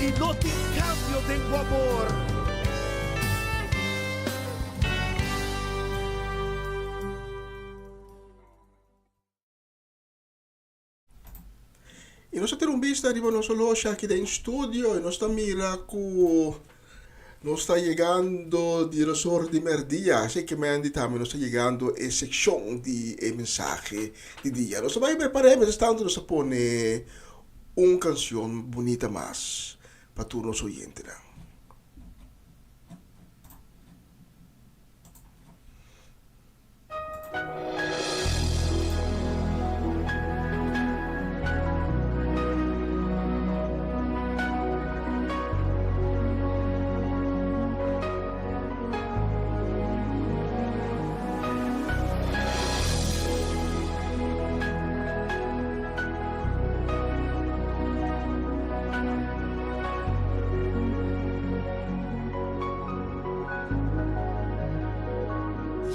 I no tin kambio den bo amor. I nos a tira un bista riba nos oloshi aki den studio i nos ta mira ku nos ta yegando di resor di merdia. Así ke Mandy tambe nos ta yegando e sekshon di e mensahe di dia. Nos ta bai prepar'é, mientras tanto nos ta pone un kanshon bunita mas pa tur nos oyentenan.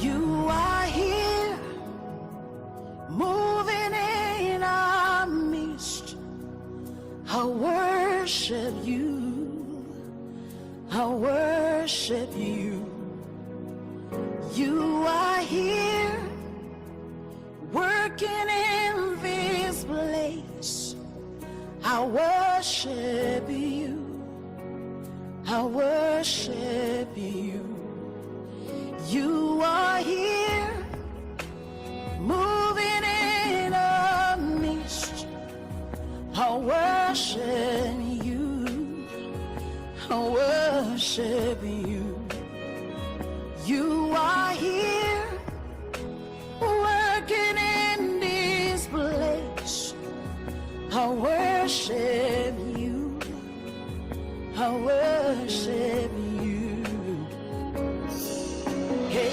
You are here, moving in our midst. I worship you. I worship you. You are here, working in this place. I worship you. I worship you. You are here, moving in our midst. I worship you. I worship you. You are here, working in this place. I worship you. I worship you. Hey,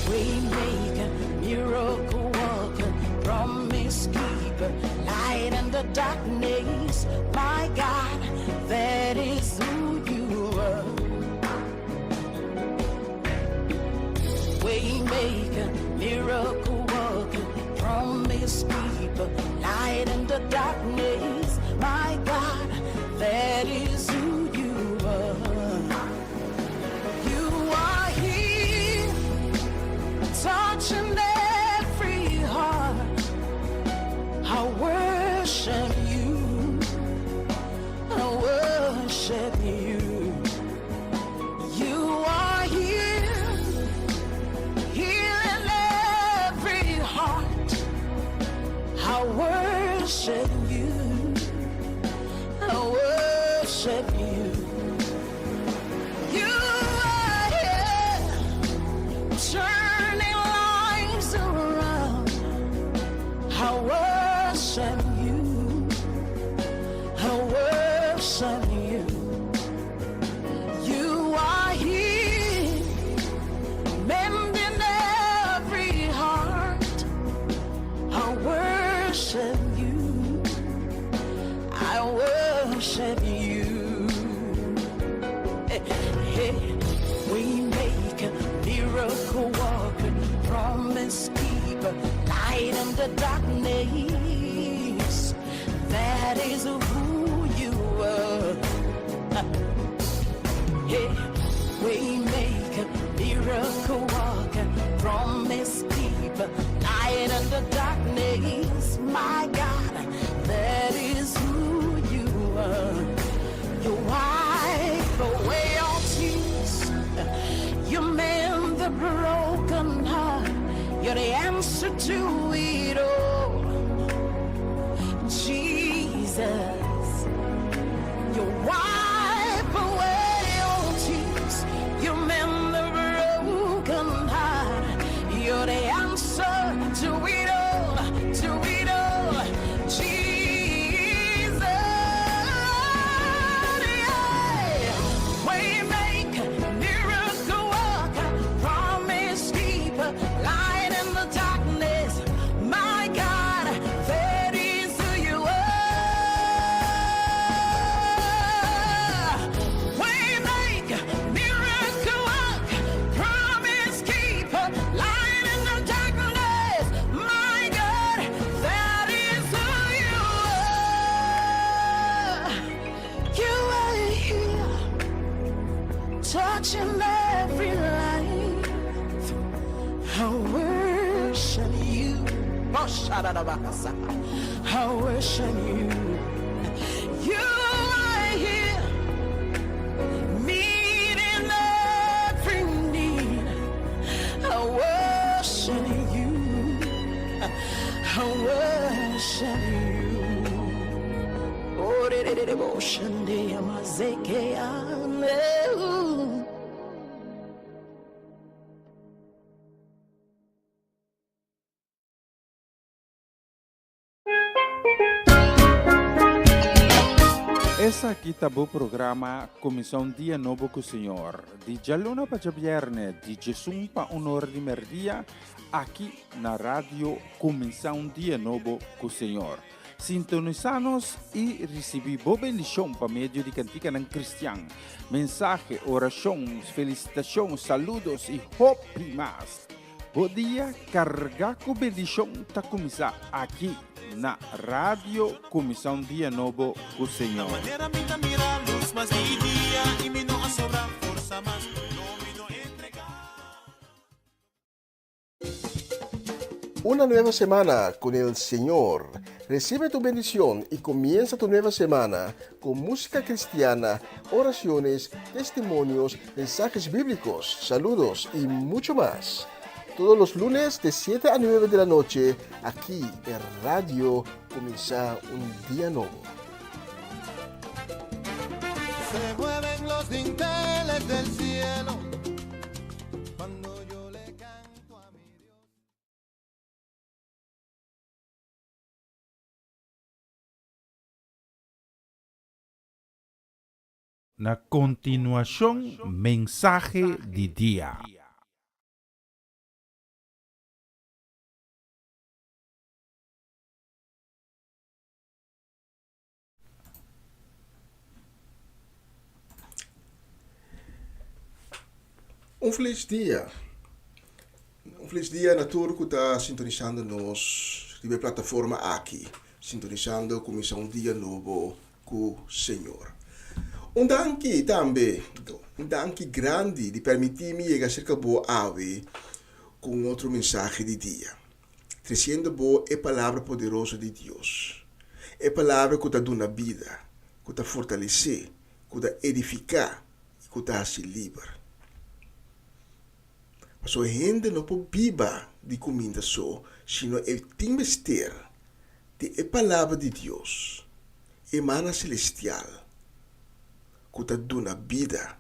we make a miracle worker, promise keeper, light in the darkness. My God, that is who you are. Waymaker, miracle worker, promise keeper, light in the darkness. My God, that is who you are. You are here, touching every heart. I worship you. I worship you. You are here, healing every heart. I worship you. I worship you. You are here, turning lives around. I worship you. I worship you. You are here, mending every heart. I worship you. I worship you. Hey, hey, we make a miracle worker, promise keeper, light in the darkness. That is who you are. Hey, we make a miracle worker, promise keeper, light in the darkness. My God, that is who you are. You wipe away all tears. You mend the broken heart. You're the answer to it all. Jesus. You wipe away all tears. You mend the broken heart. You're the answer to it all, to it all. Jesus. Yeah. Waymaker, miracle worker, promise keeper, light in the darkness. My God, that is who you are. Waymaker, miracle worker, promise keeper, light in the darkness. My God, that is who you are. You are here, touching every life. I worship you. Oh, shadadabasa. I worship you. You are here, meeting every need. I worship you. I worship you. Oh, de- de- de- de- bo- shande amazeke ame. Esaki ta bo programa Kuminsá un Dia Nobo ku Señor, di djaluna pa djabièrnè di djesun pa un or di mèrdia, aki na Radio Kuminsá un Dia Nobo ku Señor. Sintonisá nos i risibí bo bendishon pa medio di kantikanan kristian, mensahe, orashon, felisitashon, saludos i hopi mas. Bo dia kargá ku bendishon ta kuminsá aki na Radio Kuminsá un Dia Nobo ku Señor. Manera mi ta mira lus mas di dia i mi no a sobra forsa mas, no mi no entregá. Una nueva semana con el Señor. Recibe tu bendición y comienza tu nueva semana con música cristiana, oraciones, testimonios, mensajes bíblicos, saludos y mucho más. Todos los lunes de 7 a 9 de la noche, aquí en Radio Comienza un Día Nuevo. Se mueven los dinteles del cielo cuando yo le canto a mi Dios. Na kontinuashon mensahe di dia. Un felis dia. Un felis dia na tur ku ta sintonisando nos riba e plataforma aki. Sintonisando kuminsá un dia nobo ku Señor. Un danki tambe, un danki grandi di permití mi yega serka bo awe ku un otro mensahe di dia. Tresiendo bo e Palabra poderoso di Dios, e Palabra ku ta duna bida, ku ta fortalesé, ku ta edifiká i ku ta hasi liber. Pasobra hende no por biba di kuminda so, sino e tin mester di e Palabra di Dios, e mana selestial ku ta duna bida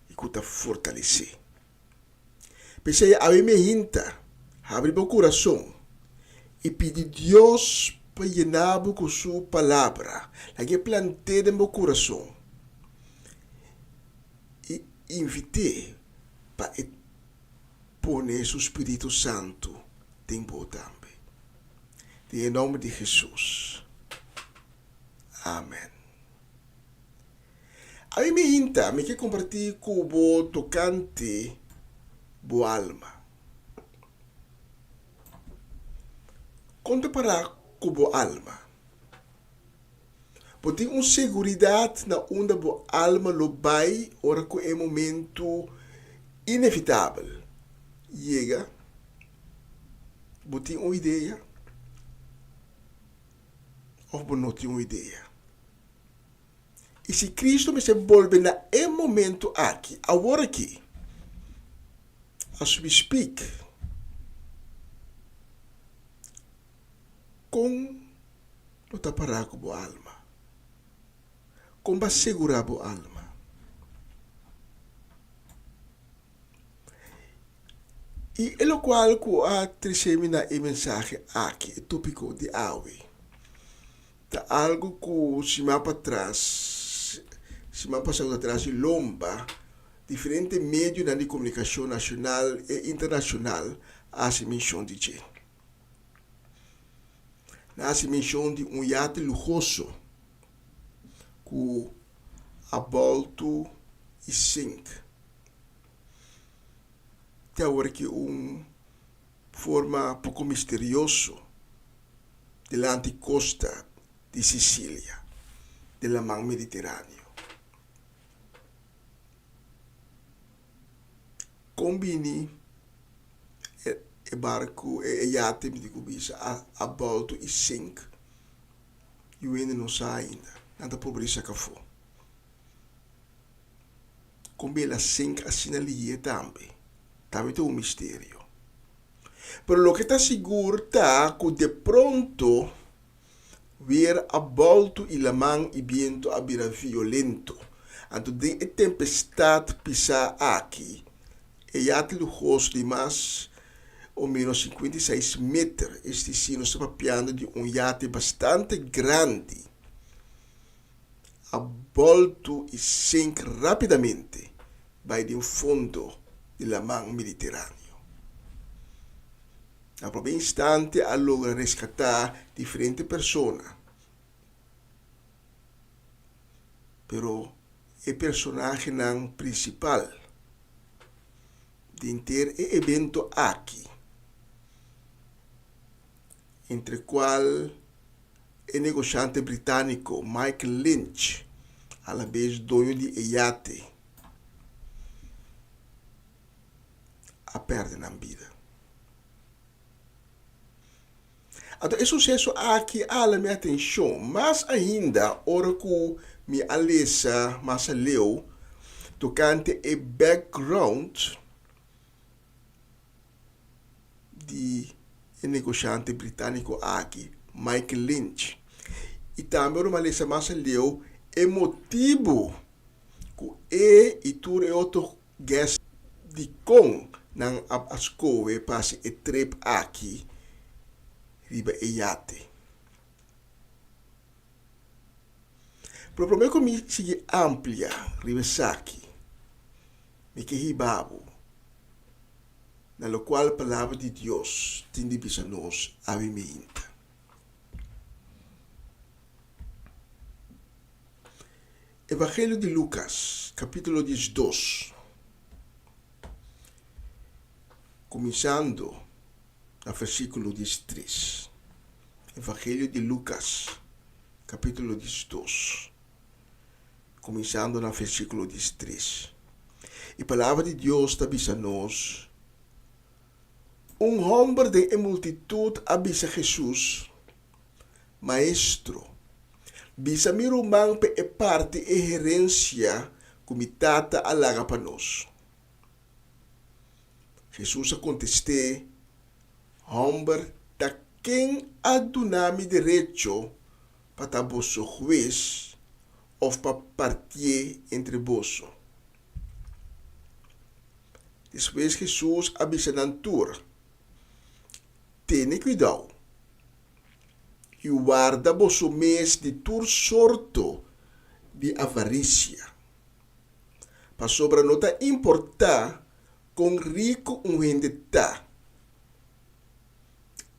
i ku ta fortalesé. P'esei awe mi hinta, habri bo kurason i pidi Dios pa yena bo ku su Palabra. Laga e plant'é den bo kurason i invit'é pa e pone su spiritu santu den bo tambe. Den e nòmber di Hesus. Amen. Ami mi hinta, mi ke kompartí ku bo tokante bo alma. Kon ta pará ku bo alma? Bo tin un seguridat na unda bo alma lo bai ora ku e momentu inevitabel yega? Bo tin un idea òf bo no tin un idea? I si Cristo mester bolbe na e momento aki, awor aki, as we speak, kon lo ta pará ku bo alma? Kon bo a segurá bo alma? I e lokual ku a trese mi na e mensahe aki, e tópiko di awe, Ta algu ku siman patras, siman pasá ku ta tras di lomba, diferente medionan di komunikashon nashonal e internashonal a hasi menshon di dje. Nan a hasi menshon di un yate luhoso ku a bòltu i sink. Te awor ki un forma poko misterioso. dilanti kosta di Sisilia, den Laman Mediteraneo. Kon bini e barku, e yate mi tin ku bisa, a bòltu i sink? Yu hende no sa ainda, nan ta pruba di saka afó. Kon bini el a sink asina lihé tambe, tambe ta un misterio. Pero loke ta sigur ta ku de pronto weer a bòltu i laman i bientu a bira violento. Anto den e tempestat pisá aki, e yate luhoso di mas o ménos 56 meter, es disi nos ta papiando di un yate bastante grandi, a bòltu i sink rápidamente bai den fondo di Laman Mediteraneo. Na promé instante a logra reskatá diferente persona, pero e personahenan prinsipal den ter e evento aki, entre kual e negoshante britániko Michael Lynch, alabes doño di e yate, a pèrdè nan bida. Anto e suseso aki a hala mi atenshon, mas ainda ora ku mi a lesa mas aleu tokante e background di e negoshante britániko aki, Michael Lynch. I tambe ora mi a lesa mas aleu e motibu ku e i tur e otro guest dikon nan a skohe pa hasi e trip aki riba e yate. Pero promé ku mi sigui amplia riba esaki, mi ke hiba bo na lokual Palabra di Dios tin di bisa nos awe meinta. Evangelio di Lukas, kapítulo 12, kuminsando na versíkulo 13. Evangelio di Lukas, kapítulo 12, kuminsando na versíkulo 13. E Palabra di Dios ta bisa nos, Un hòmber den e multitut a bisa Hesus, Maestro, bisa mi ruman pa e parti e herensia ku mi tata a laga pa nos. Hesus a kontest'é, Hòmber, ta ken a duna mi derecho pa ta boso hues òf pa partié entre boso? Despues Hesus a bisa nan tur, Tene kuidou i warda boso mes di tur sorto di avarisia, pasobra no ta importá kon riku un hende ta,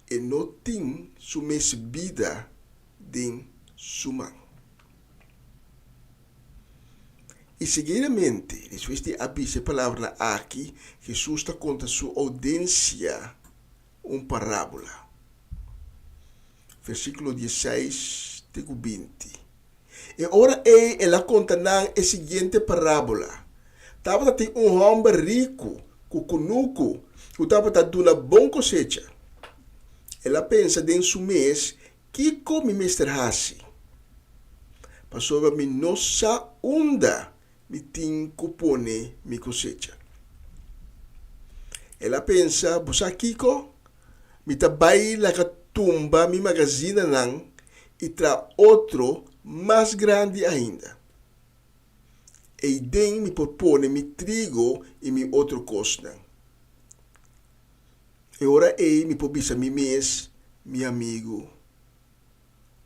e no tin su mes bida den su man. I seguidamente, despues di a bisa e palabranan aki, Hesus ta konta su oudensia un parábola. Versíkulo dieseis te ku binti. E ora ei el a konta nan e siguiente parábola, Tabata tin un hòmber riku ku kunuku ku tabata duna bon kosecha. El a pensa den su mes, Kiko mi mester hasi? Pasobra mi no sa unda mi tin ku pone mi kosecha. El a pensa, Bo sa kiko? Mi ta bai laga tumba mi magazinanan i traha otro mas grandi ainda. Eiden mi por pone mi trigo i mi otro kosnan. E ora ei mi por bisa mi mes, Mi amigu,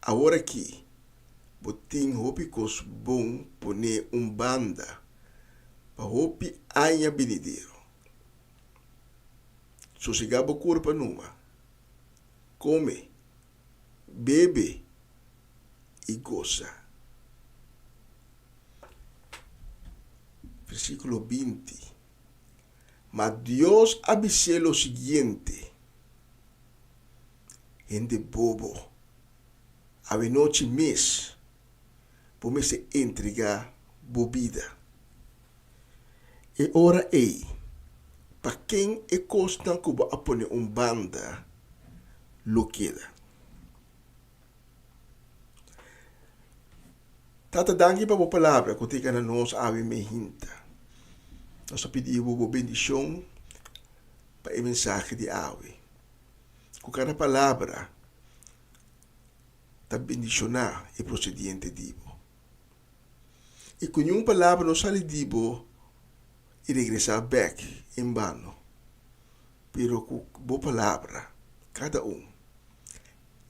awor aki bo tin hopi kos bon poné un banda pa hopi aña binidero. Sosegá bo kurpa numa, kome, bebe i gosa. Versíkulo 20. Ma Dios a bis'é lo siguiente, Hende bobo, awenochi mes bo mester entregá bo bida. E ora ei, pa ken e kosnan ku bo a pone un banda lo keda? Tata danki pa bo palabra ku ta yega na nos awe mehinta. Nos ta pidi bo bo bendishon pa e mensahe di awe. Ku kada palabra ta bendishoná e prosediente di bo. I ku niun palabra no sali di bo i regresá bèk en bano, pero ku bo palabra kada un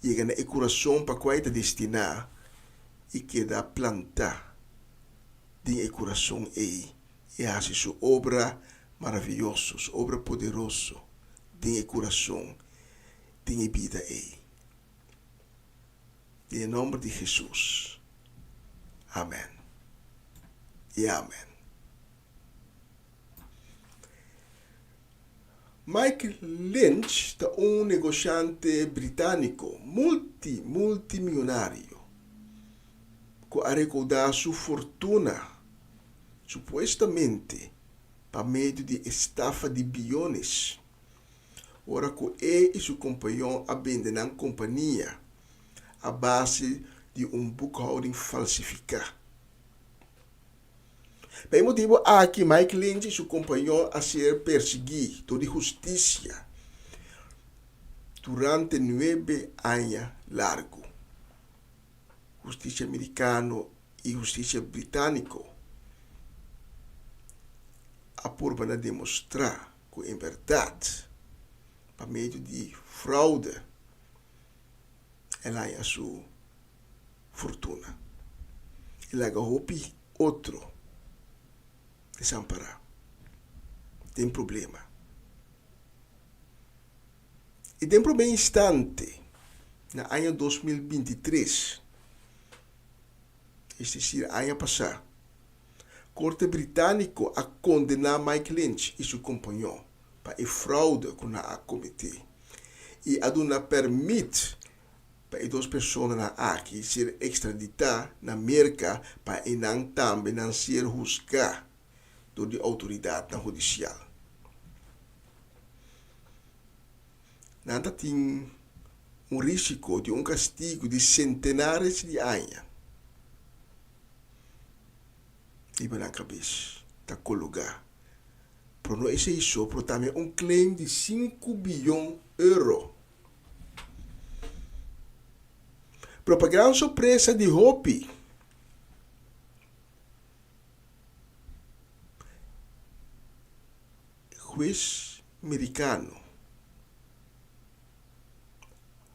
yega na e kurason pa kua e ta destiná i keda plantá den e kurason ei i hasi su obra maravioso, su obra poderoso den e kurason, den e bida ei. Den e nòmber di Hesus. Amèn i amèn. Mike Lynch ta un negoshante britániko multi multimionario ku a rekoudá su fortuna supuestamente pa medio di estafa di biones. ora ku e i su kompañon a bende nan kompania a base di un boekhouding falsifiká. Pa e motibu aki Mike Lynch i su kompañon a ser persiguí dor di hustisia durante nuebe aña largu. Hustisia merikano i hustisia britániko a purba na demostrá ku en bèrdat pa medio di fraude el haña su fortuna i laga hopi otro desampará den problema. I den promé instante, na aña 2023, es desir aña pasá, Korte Britániko a kondená Mike Lynch i su kompañó pa e fraude ku nan a kometé i a duna pèrmit pa e dos personanan aki ser ekstraditá na Merka pa einan tambe nan ser husgá dor di outoridatnan hudisial. Nan ta tin un risiko di un kastigu di sentenares di aña riba nan kabes ta kologá. Pero no esei so, pero tambe un claim di sinku biyon euro. Pero pa gran sorpresa di hopi, hues merikano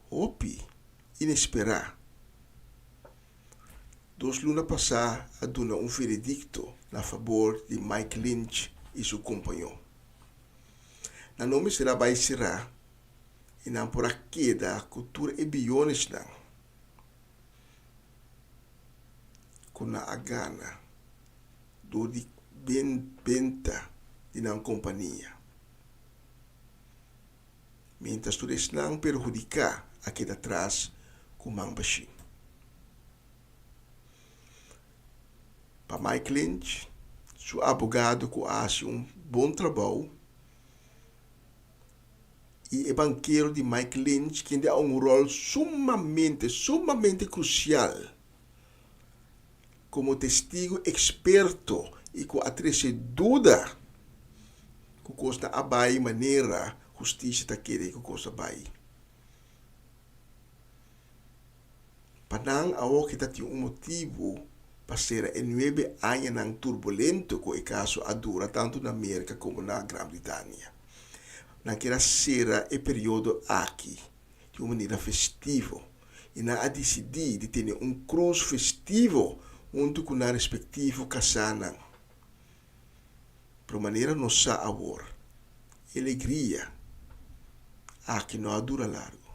hopi inesperá dos luna pasá a duna un veredikto na fabor di Mike Lynch i su kompañó. Nan no mester a bai será i nan por a keda ku tur e biyonesnan ku nan a gana dor di benta di nan kompania. Miéntras tur esnan perhudiká a keda tras ku man bashí. Pa Mike Lynch, su abogado ku a hasi un bon trabou, i e bankero di Mike Lynch kende a un ròl sumamente, sumamente krusial komo testigu eksperto i ku a trese duda ku kosnan a bai manera hustisia ta kere ku kos a bai. Pa nan awoki ta tin un motibu pa sera e nuebe añanan turbulento ku e kaso a dura tantu na Merka komo na Gran Britania. Nan kier a sera e periodo aki di un manera festivo i nan a disidí di tene un krus festivo huntu ku nan respektivo kasánan. Pero manera nos sa awor, e alegria aki no a dura largu.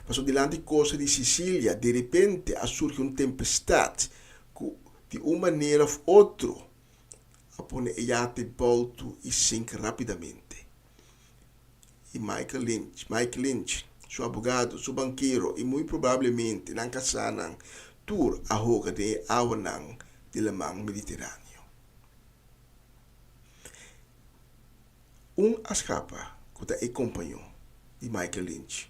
Pasobra dilanti kosta di Sisilia derepente a surgi un tempestat ku di un manera òf otro a pone e yate boutu i sink rápidamente. I Michael Lynch, Mike Lynch, su abogado, su bankero i muy probablemente nan kasánan tur a hoga den e awanan di Laman Mediteraneo. Un a skapa ku ta e kompañó di Michael Lynch,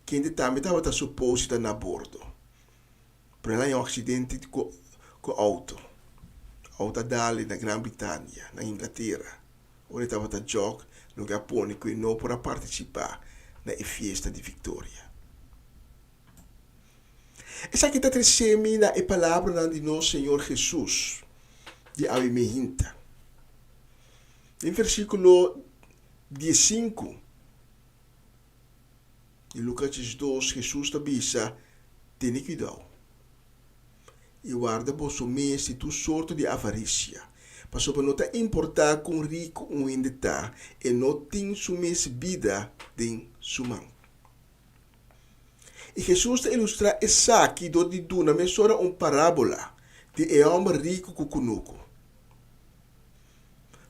kende tambe tabata suposi ta na bordo, pero el a haña un aksidente ku outo. Outo a dal e na Gran Britania, na Inglatera, ora e tabata jòg, loke a pone ku e no por a partisipá na e fiesta di viktoria. Esaki ta trese mi na e palabranan di nos Señor Hesus di awe mehinta. Den versíkulo diesinku di Lukas diesdos, Hesus ta bisa, Tene kuidou i warda boso mes di tur sorto di avarisia, pasobra no ta importá kon riku un hende ta, e no tin su mes bida den su man. I Hesus ta ilustrá esaki dor di duna mesora un parábola di e hòmber riku ku kunuku.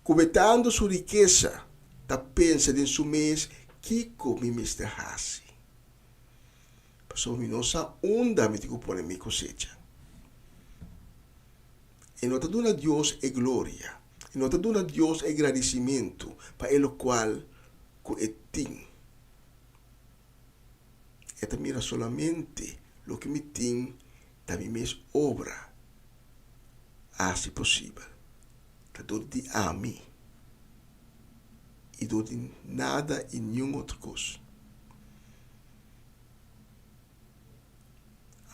Kubetando su rikesa, ta pensa den su mes, Kiko mi mester hasi? Pasobra mi no sa unda mi tin ku pone mi kosecha. E no ta duna Dios e gloria, e no ta duna Dios e gradisimentu pa e lokual. ku e tin. E ta mira solamente loke mi tin ta mi mes obra a hasi posibel. Ta dor di ami i dor di nada i niun otro kos.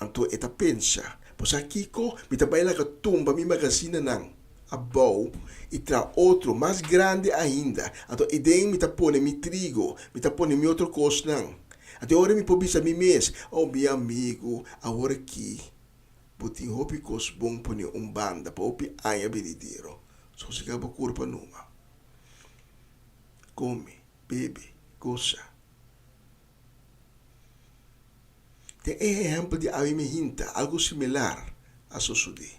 Anto e ta pensa, Bo sa kiko? Mi ta bai laga tumba mi magasinanan abou i traha otro mas grandi ainda. Anto eden mi ta pone mi trigo, mi ta pone mi otro kosnan. Anto e ora mi por bisa mi mes, Oh, mi amigu, awor aki bo tin hopi kos bon pone un banda pa hopi aña benidero. Sosega bo kurpa numa. Kome, bebe, gosa. Den e ehèmpel di awe mi hinta, algu similar a sosodé.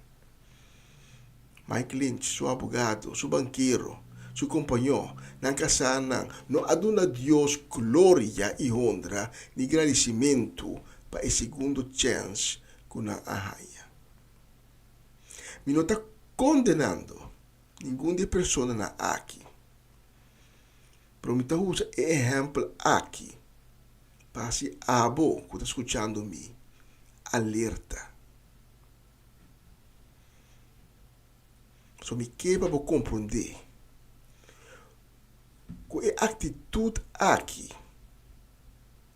Mike Lynch, su abogado, su bankero, su kompañó, nan kasánan no a duna Dios gloria i honra ni gradisimentu pa e segundo chèns ku nan a haña. Mi no ta kondenando ningun di e personanan aki. Pero mi ta usa e ehèmpel aki pa hasi abo ku ta skuchando mi alerta. So mi ke pa bo komprondé ku e aktitut aki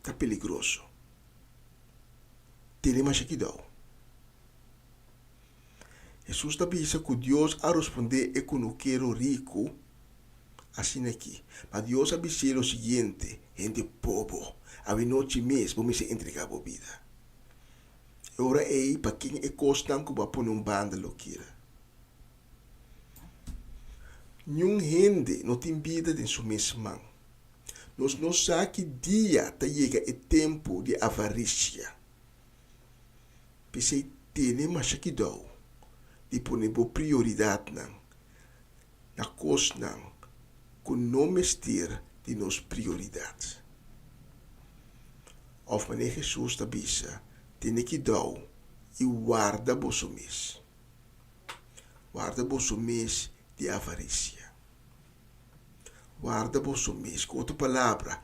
ta peligroso. Tene masha kidou. Hesus ta bisa ku Dios a rospondé e kunukero riku Asina aki. Ma Dios a bis'é lo siguiente, Hende bobo, awinochi mes bo mester entregá bo bida. E ora ei, pa ken e kosnan ku bo a pone un banda lo kira? Niun hende no tin bida den su mes man. Nos no sa ki dia ta yega e tempu di avarisia. P'esei tene masha kidou di pone bo prioridatnan na kosnan ku no mester di nos prioridat. Òf manera Hesus ta bisa, Tene kidou i warda boso mes. Warda boso mes di avarisia. Warda boso mes, ku otro palabra,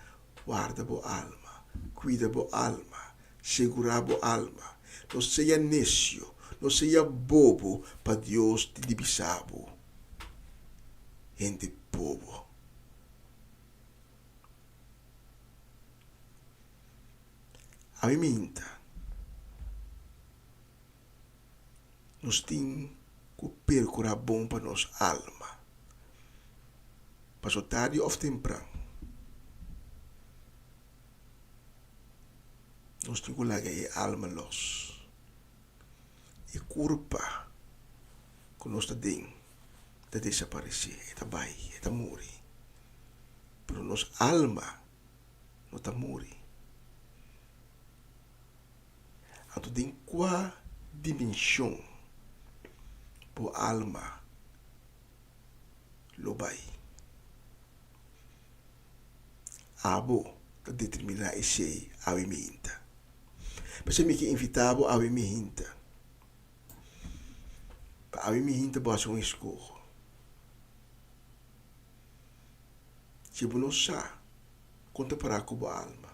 warda bo alma, kuida bo alma, segurá bo alma. No sea nesio, no sea bobo pa Dios tin di bisa bo, hende bobo. Ami minta, nos tin ku perkurá bon pa nos alma, paso tardi òf tempran nos tin ku laga e alma lòs. E kurpa ku nos ta den ta desaparesé, e ta bai, e ta muri. Pero nos alma no ta muri. Anto den kua dimenshon bo alma lo bai? Abo ta determiná esei awe minta. P'esei mi ke invitá bo awe minta. Pa awe minta bo hasi un eskoho. Si bo no sa kon ta pará ku bo alma,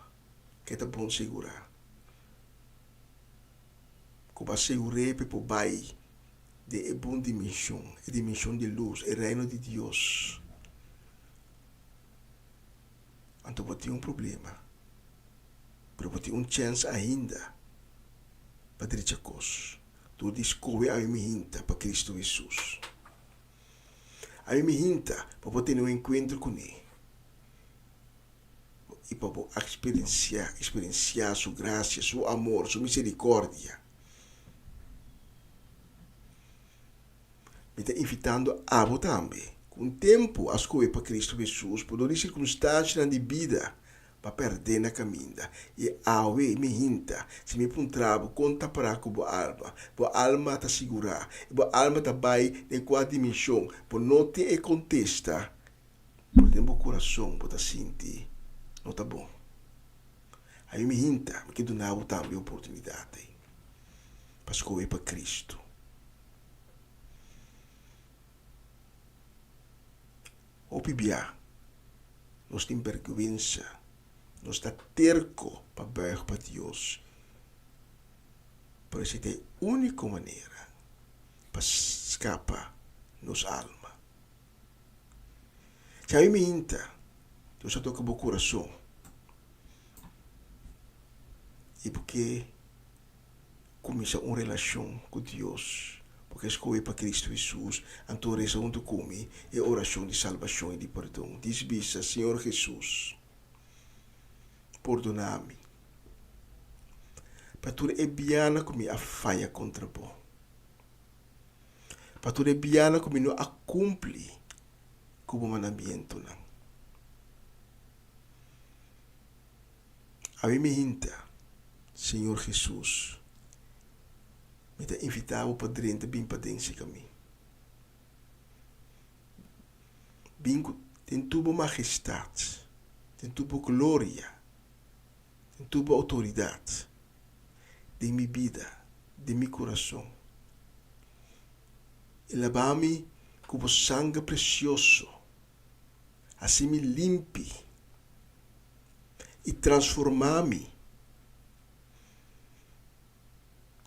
ke ta bon sigurá ku bo a sigur'é pa e por bai den e bon dimenshon, e dimenshon di lus, e reino di Dios. Anto bo tin un problema, pero bo tin un chèns ainda pa drecha kos dor di skohe awe mihinta pa Kristu Hesus. Awe mihinta pa bo tene un enkuentro kuné i pa bo eksperensiá, eksperensiá su grasia, su amor, su miserikòrdia. Mi ta invitando abo tambe, ku un tempu a skohe pa Kristu Hesus por dor di sirkunstansianan di bida pa pèrdè na kaminda. I awe mi hinta, si mi puntra bo kon ta pará ku bo alma, bo alma ta sigurá i bo alma ta bai den kua dimenshon, bo no tin e kontesta, pero den bo kurason bo ta sinti no ta bon. Awe mi hinta, mi ke duna bo tambe e oportunidat ei pa skohe pa Kristu. Hopi bia. Nos tin bèrgwensa. Nos ta terko pa bùig pa Dios. Pero esei ta e úniko manera pa skapa nos alma. Si ami minta, Dios a toka bo kurason i bo ke kuminsá un relashon ku Dios, bo ke skohe pa Kristu Hesus, anto resa huntu ku mi e orashon di salbashon i di perdon. Dis bisa, Señor Hesus, pordoná mi pa tur e bianan ku mi a faya kontra bo, pa tur e bianan ku mi no a kumpli ku bo mandamientonan. Awe mi hinta, Señor Hesus, mi ta invitá bo pa drenta bin paden serka mi. Bin ku den tur bo majestat, den tur bo gloria, den tur bo outoridat, den mi bida, den mi kurason. I laba mi ku bo sanger presioso, hasi mi limpi i transformá mi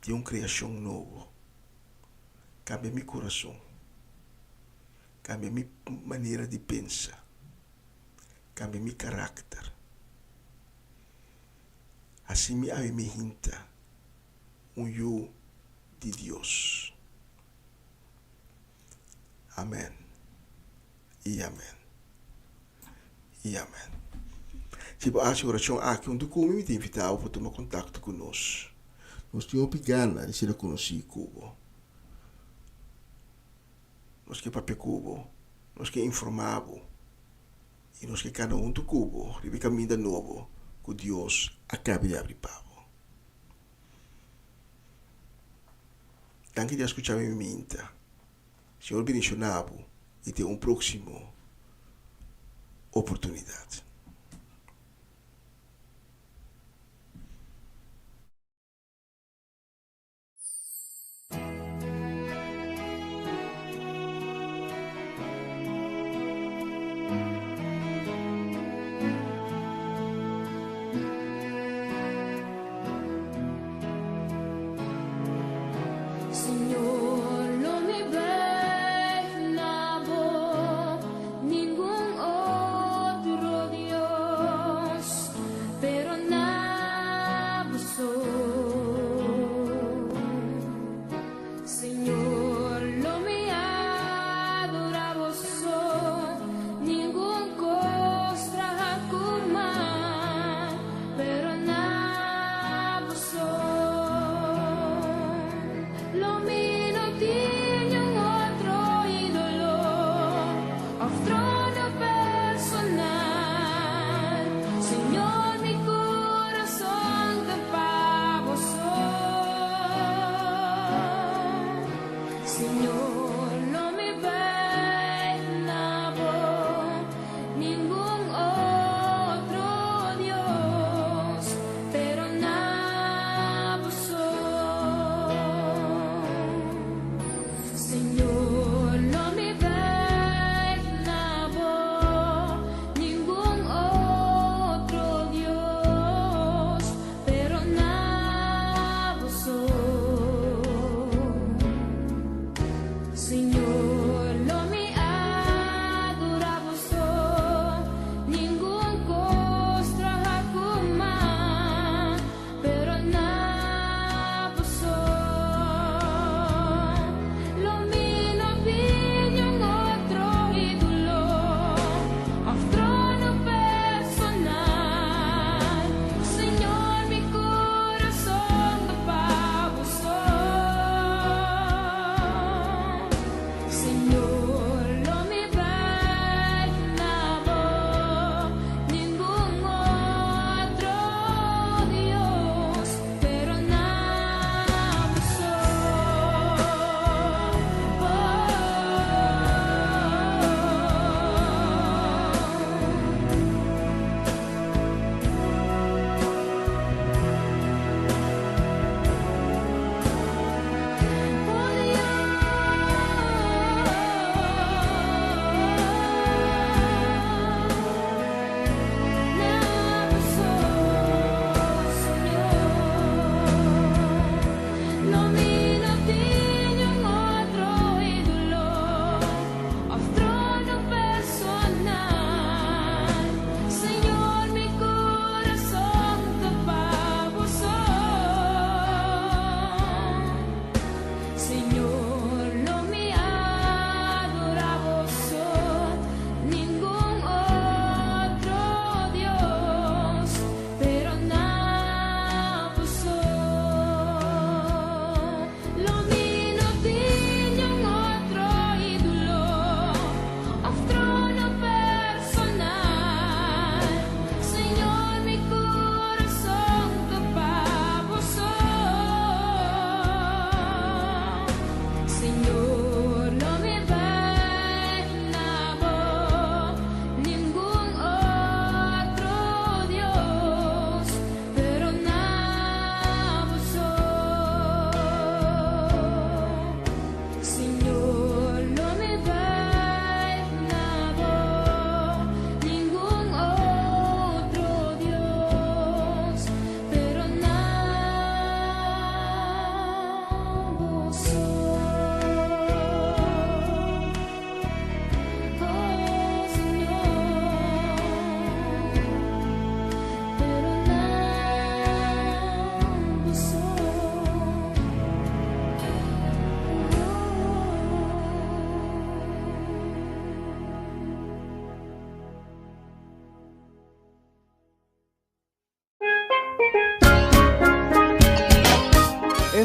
den un kreashon nobo. Kambia mi kurason, kambia mi manera di pensa, kambia mi karakter. Hasi mi awe mi hinta un yu di Dios. Amèn i amèn i amèn. Si bo hasi orashon aki huntu ku mi, mi ta invitá bo pa tuma kontakto ku nos. Nos tin hopi gana di ser konosí ku bo. Nos ke papia ku bo, nos ke informá bo i nos ke kana huntu ku bo riba e kaminda nobo ku Dios a kaba di abri pa bo. Danki di a skucha mi minta. Señor bendiciona bo y te un proximo oportunidad. Señor, lo mi buig na bo, ningun otro Dios, pero na bo so. Señor, lo mi adora bo so, ningun cos traha cu man, pero na bo so. Lo mi no tin niun otro idolo of trono personal, Señor, mi curason ta pa bo so. Señor, lo mi buig na bo, ningun otro Dios, pero na bo so. Señor, lo mi buig na bo, ningun otro Dios, pero na bo so.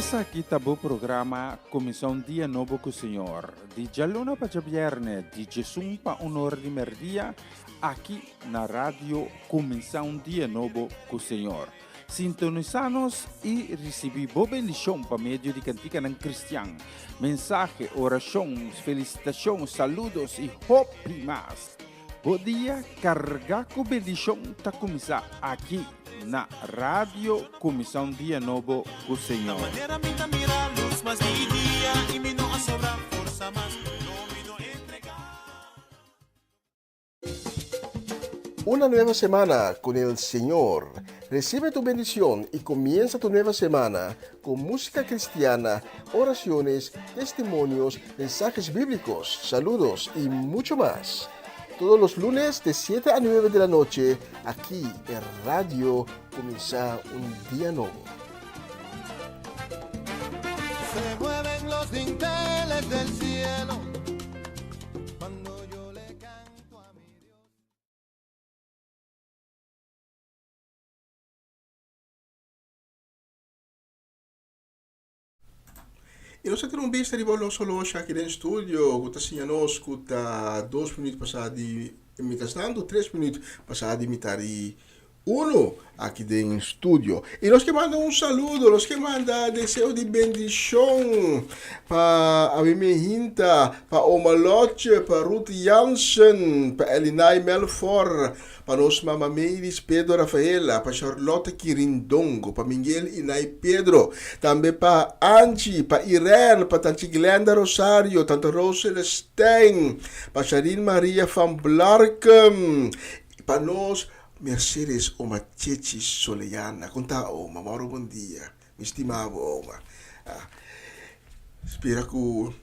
Esaki ta bo programa Kuminsá un Dia Nobo ku Señor, di djaluna pa djabièrnè di djesun pa un ora di mèrdia, aki na Radio Kuminsá un Dia Nobo ku Señor. Sintonisá nos i risibí bo bendishon pa medio di kantikanan kristian, mensahe, orashon, felisitashon, saludos i hopi mas. Bo dia kargá ku bendishon ta kuminsá aki na Radio Kuminsá un Dia Nobo ku Señor. Una nueva semana con el Señor. Recibe tu bendición y comienza tu nueva semana con música cristiana, oraciones, testimonios, mensajes bíblicos, saludos y mucho más. Todos los lunes de 7 a 9 de la noche, aquí en Radio Comienza un Día Nuevo. Se mueven los dinteles del cielo cuando yo le canto a mi Dios. I nos a tene un bista riba nos holoshi aki den studio ku ta siña nos ku ta dos minuut pasá di mientras tanto tres minuut pasá di mitar di uno aki den studio. I nos ke manda un saludo, nos ke manda deseo di bendishon pa Awimi Hinta, pa Oma Lotje, pa Ruth Jansen, pa Elinai Melfor, Pa nos mama Melis Pedro Rafaela, pa Charlotte Quirindongo, pa Miguel y Nay Pedro, tambe pa Angie, pa Irene, pa Tanchi Glenda Rosario, Tante Rose Celestijn, pa Sharine Maria van Blarkum, y pa nos Mercedes Oma Chechi Soleana. Con ta Oma? Mauro bon dia. Mi stima bo Oma. Spera cu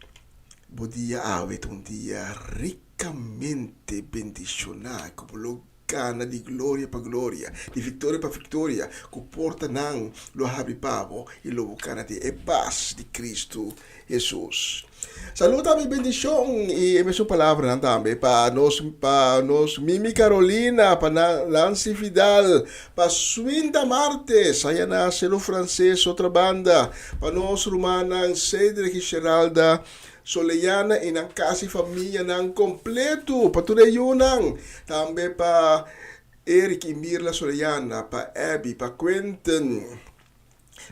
bo dia awe ta un dia rico. Rikamente bendishoná ku bo lo gana di gloria pa gloria, di viktoria pa viktoria, ku portanan lo habri pa bo i lo bo kana den e pas di Kristu Hesus. Salud tambe bendishon i e mesun palabranan tambe pa nos pa nos Mimi Carolina, pa Nancy Vidal, pa Swinda Martes, aya na Selo Frances otra banda, pa nos rumannan Cedric i Sheralda, Soleana i nan kas i famianan kompletu, pa tur e yunan, tambe pa Eric i Mirla Soleana, pa Abby, pa Quentin,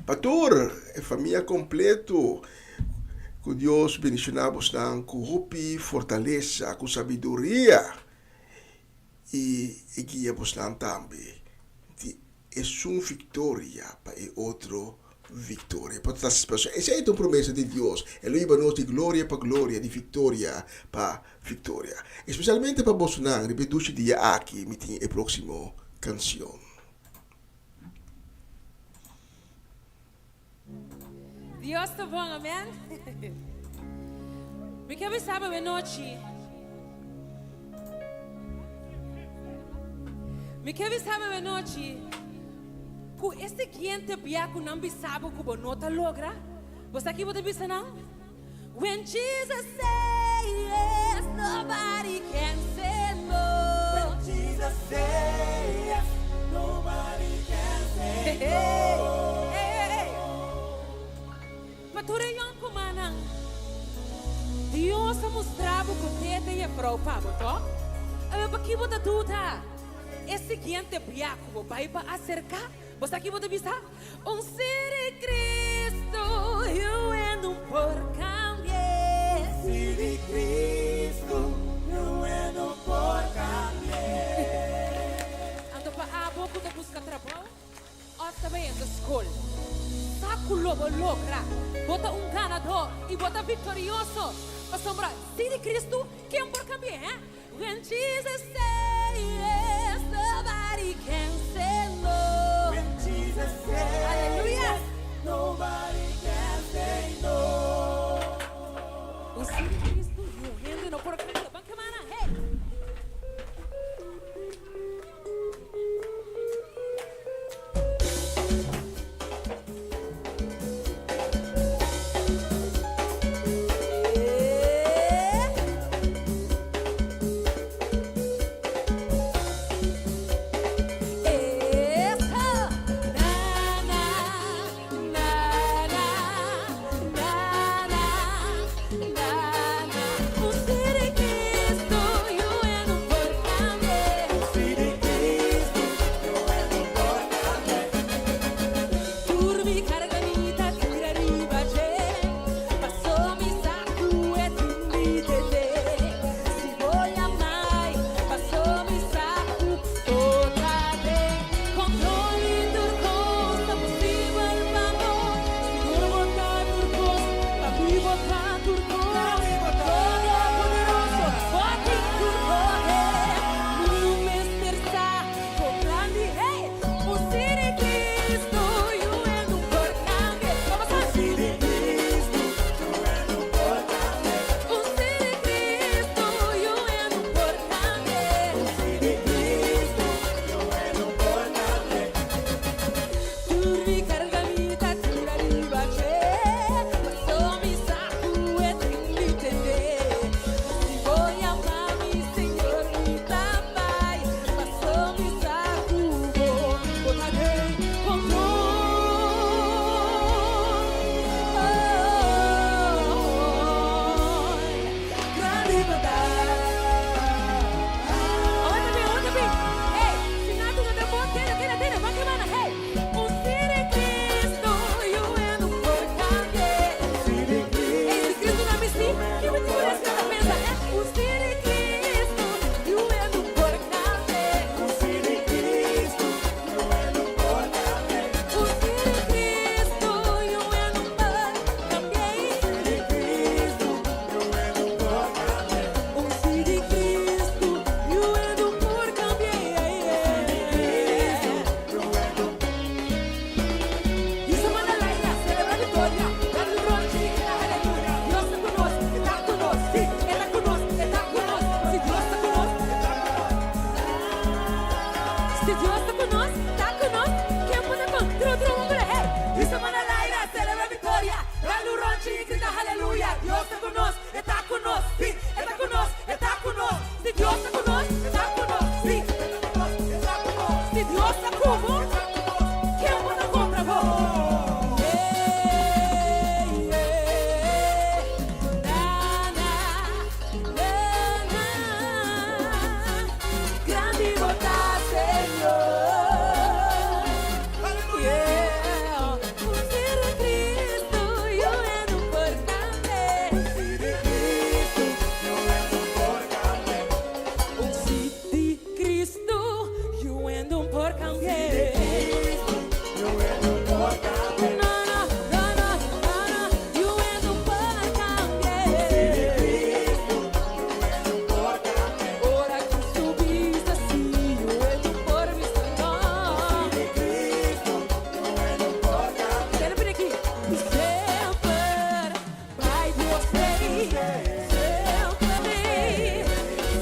pa tur e famia kompletu. Ku Dios bendishoná bosnan ku hopi fortalesa, ku sabiduria i e guia bosnan tambe di Esun viktoria pa e otro viktoria. Pasobra esei ta un promesa di Dios. E lo hiba nos di gloria pa gloria, di viktoria pa viktoria. Espesialmente pa bosonan, riba e dushi dia aki mi tin e próksimo kansion. Dios ta bon, amen. Mi ke bisa bo anochi. Mi ke bisa bo anochi ku e siguiente bia ku nan bisa bo ku bo no ta logra, bo sa ki bo ta bisa nan? When Jesus say yes, nobody can say no. When Jesus say yes, nobody can say no. Hey, hey, hey. Pa tur e yònkumannan, Dios a mustra bo ku tete i e frou pa bo, tòg? Awe paki bo ta duda? E siguiente bia ku bo bai pa aserká, bo sa ki bo ta bisa? Un si di Cristo yu no por cambi'é. Un si di Cristo yu no por cambi'é. Anto pa abo cu ta busca trabou of ta bayendo scol, sa cu lo bo logra. Bo ta un ganador y bo ta victorioso, pasobra si di Cristo ken por cambi'é, he? When Jesus say yes, nobody can say no. When Jesus say Aleluya. yes, nobody can say no. Un si di Cristo, niun hende no por cambia. Ban camana, hey!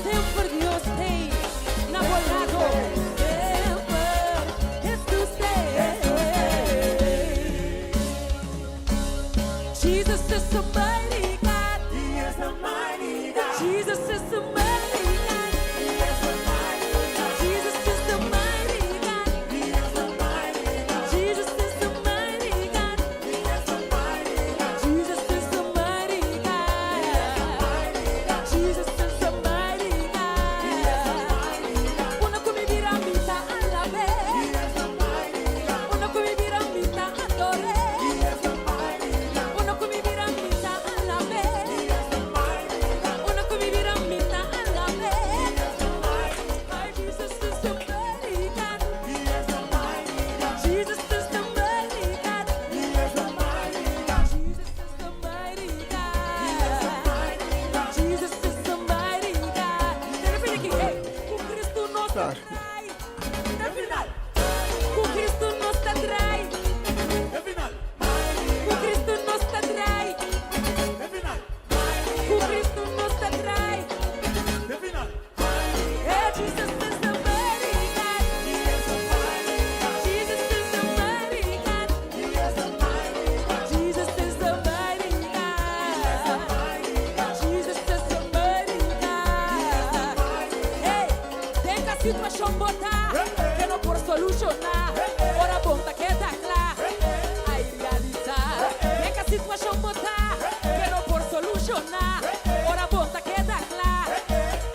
Semper Dios t'ei na bo lado. Semper Jesus t'ei. Jesus is the mighty God. He is the mighty God. Jesus is the mighty God. He is the mighty God. Jesus is the mighty God. He is the mighty God. Jesus is the mighty God. He is the mighty God. Jesus is the mighty God. Jesus is the mighty God. Unda ku mi bira mi ta alab'é. He is the mighty God. Unda ku mi bira mi ta ador'é. He is the mighty God. Unda ku mi bira mi ta alab'é. He is the mighty God. Unda ku mi bira mi ta alab'é. He is the mighty My Jesus is the mighty God. He is the mighty God. Jesus is the mighty God. He is the mighty God. Jesus is the mighty God. Jesus is the mighty God. Hey, ku Cristo nos ta trai. Na final. Ku Cristo nos ta trai. Ku Cristo nos ta trai. Ku Cristo nos ta trai. Hey, Jesus is the mighty God. He is the mighty God. Jesus is the mighty God. He is the mighty God. Jesus is the mighty God. Jesus is the mighty God. Hey, den ki situashon bo ta, ku no por solushoná. Ora bon ta keda kla, ai realisá. Den ki situashon bo ta, ku no por solushoná. Ora bon ta keda kla,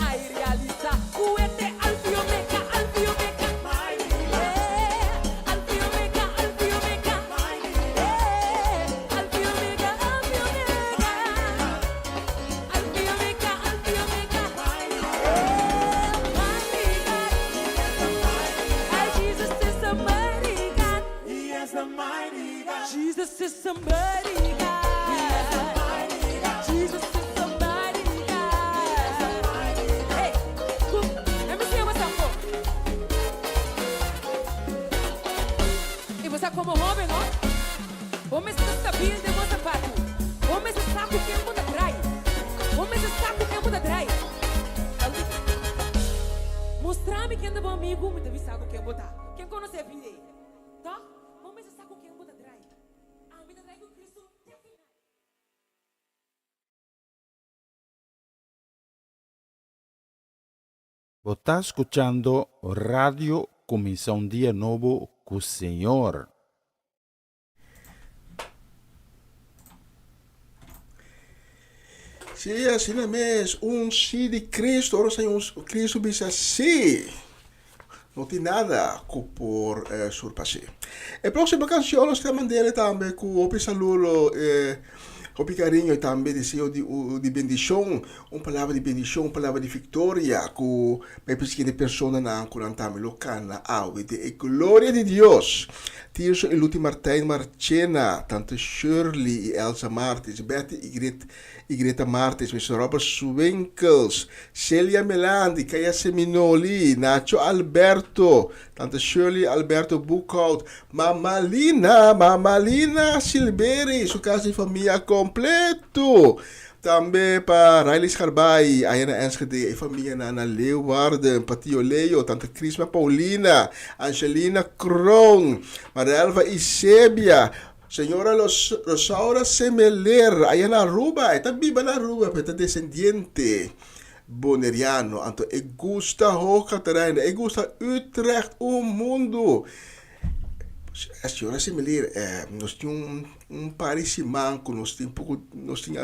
ai realisá. Ku E ta Alfa i Omega, Alfa i Omega. Hey, Alfa i Omega, Alfa i Omega. Hey, Alfa i Omega, Alfa i Omega. Alfa i Omega, Alfa i Omega. Hey, mighty God. Hey, Jesus is the mighty God. He is the mighty God. Jesus is the mighty God. Jesus is the mighty God. Hey, let me see what's up. I bo komo hóben, no? Bo mester stabil den bo sapatu. Bo mester sa ku ken bo ta drai. Bo mester sa ku ken bo ta drai. Mustra mi ken ta bo amigu, mi ta bisa bo ken bo ta. Ken konosé e bida? Ta? Bo mester sa ku ken bo ta drai. Ami ta drai ku Kristu. Bo ta skuchando Radio Kuminsá un Dia Nobo ku Señor. Sí, asina mes, un sí di Cristo, ora Señor Cristo bisa sí, no tin nada ku por eh, surpas'é. E próksimo kanshon nos ta mand'é tambe ku hopi saludo, eh, hopi kariño i tambe deseo di, di bendishon, un palabra di bendishon, un palabra di viktoria ku pa e siguiente personanan ku nan tambe lo kana awe den e gloria di Dios. Tirso i Luti Martijn Marchena, Tante Shirley i Elsa Martins, Betty i Gret i Greta Martins, Mister Robert Swinkels, Celia Melandi, Kaya Seminoli, Nacho Alberto, Tante Shirley Alberto Boekhout, Mama Lina, Mama Lina Silberi, su kas di famia kompleto. Tambe pa Riley Scharbaai, aya na Enschede, e famianan na Leeuwarden, pa Tio Leo, Tante Crisma Paulina, Angelina Kroon, Marelva Isebia, Señora Rosaura Semeler, aya na Aruba, e ta biba na Aruba, pero e ta desendiente Boneriano, anto e gusta Hoog Catharijne, e gusta Utrecht un mundu. Señora Semeler, nos tin un un par di siman ku nos tin poko, nos tin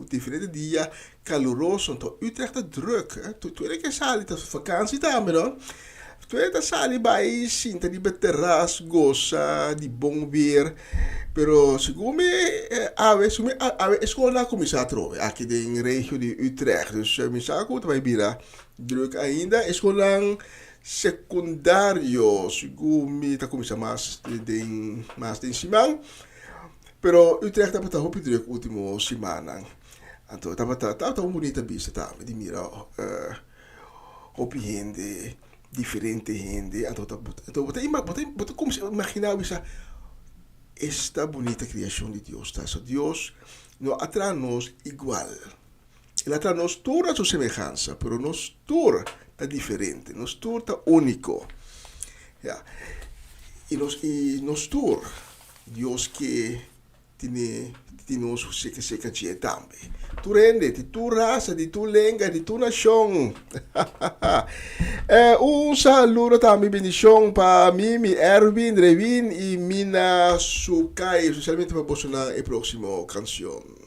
diferente dia kaluroso, anto Utrecht ta druk, tur e ke sali ta vakansi tambe no. Tur ta sali bai sinta riba e teras gosa di bon weer, pero segun mi awe segun mi awe e skolnan a kuminsá atrobe aki den regio di Utrecht, dus mi sa ku ta bai bira druk ainda. E skolnan sekundario segun mi ta kuminsá mas den mas den siman, pero Utrecht tabata hopi druk ultimo simannan, anto tabata tabata un bunita bista tambe di mira. Hopi hende, diferente hende, anto ta anto bo ta bo ta bo ta kuminsá imaginá bisa esta bunita kriashon di Dios ta. So Dios no a traha nos igual. El a traha nos tur na su semehansa, pero nos tur ta diferente, nos tur ta úniko. Ya. I nos, i nos tur, Dios ke tene tin nos seka seka dje tambe. Tur hende, di tur rasa, di tur lenga, di tur nashon. Eh, un saludo tambe bendishon pa Mimi, Erwin, Rewin i Mina Sukai, espesialmente pa bosonan e próksimo kanshon.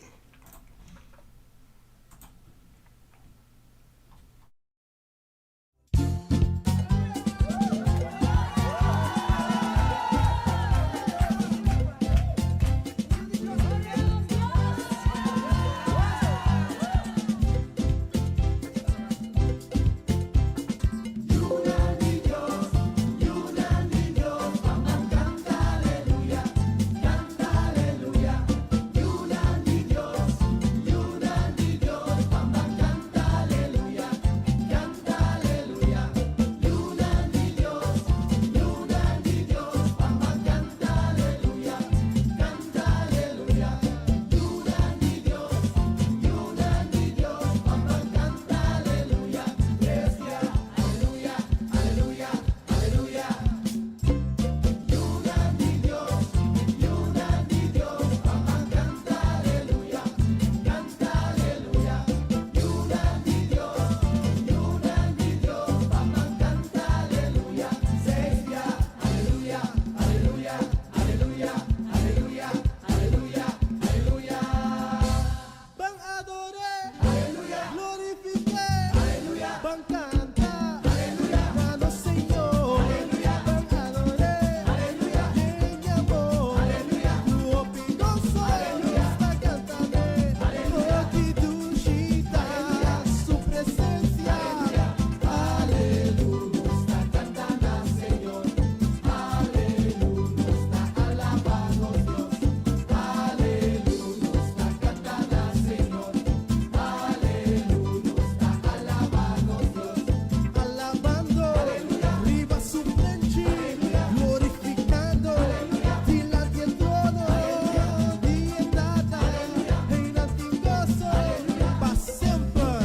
Ban ador'é, glorifik'é, ban kanta na nos Señor. Ban ador'é den amor, ku hopi goso nos ta kantand'é. Hopi dushi ta su presensia. Aleluya, nos ta kanta na Señor. Aleluya, nos ta alabá nos Dios. Aleluya. Alabando riba su plenchi, glorificando dilanti e trono di e Tata, einan tin goso pa semper.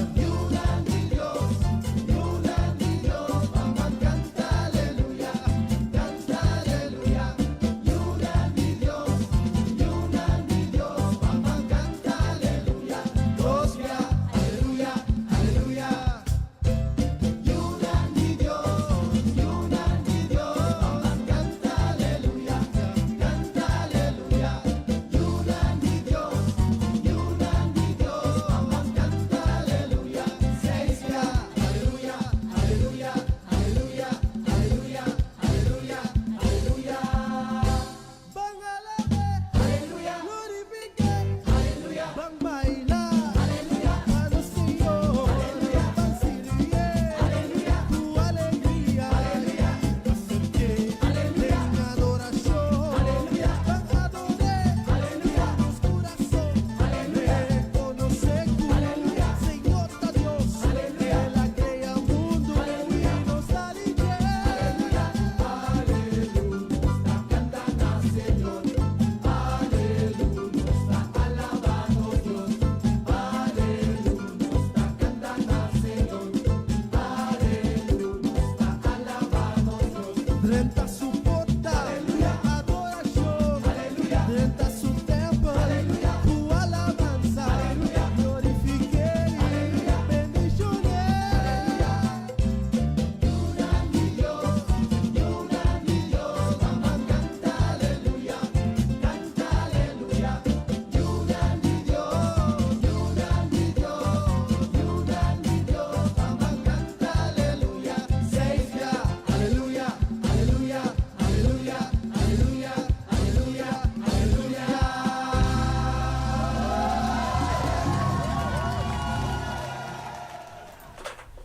Ban alab'é, glorifik'é, ban baila pa nos Señor, ban sirbié ku alegria, aserk'é den adorashon, ban ador'é ku nos kurason, rekonosé ku Señor ta Dios, El a krea mundu i nos ta di dje. Drenta su porta, adorashon, drenta su tèmpel ku alabansa, glorifik'é i bendishon'é.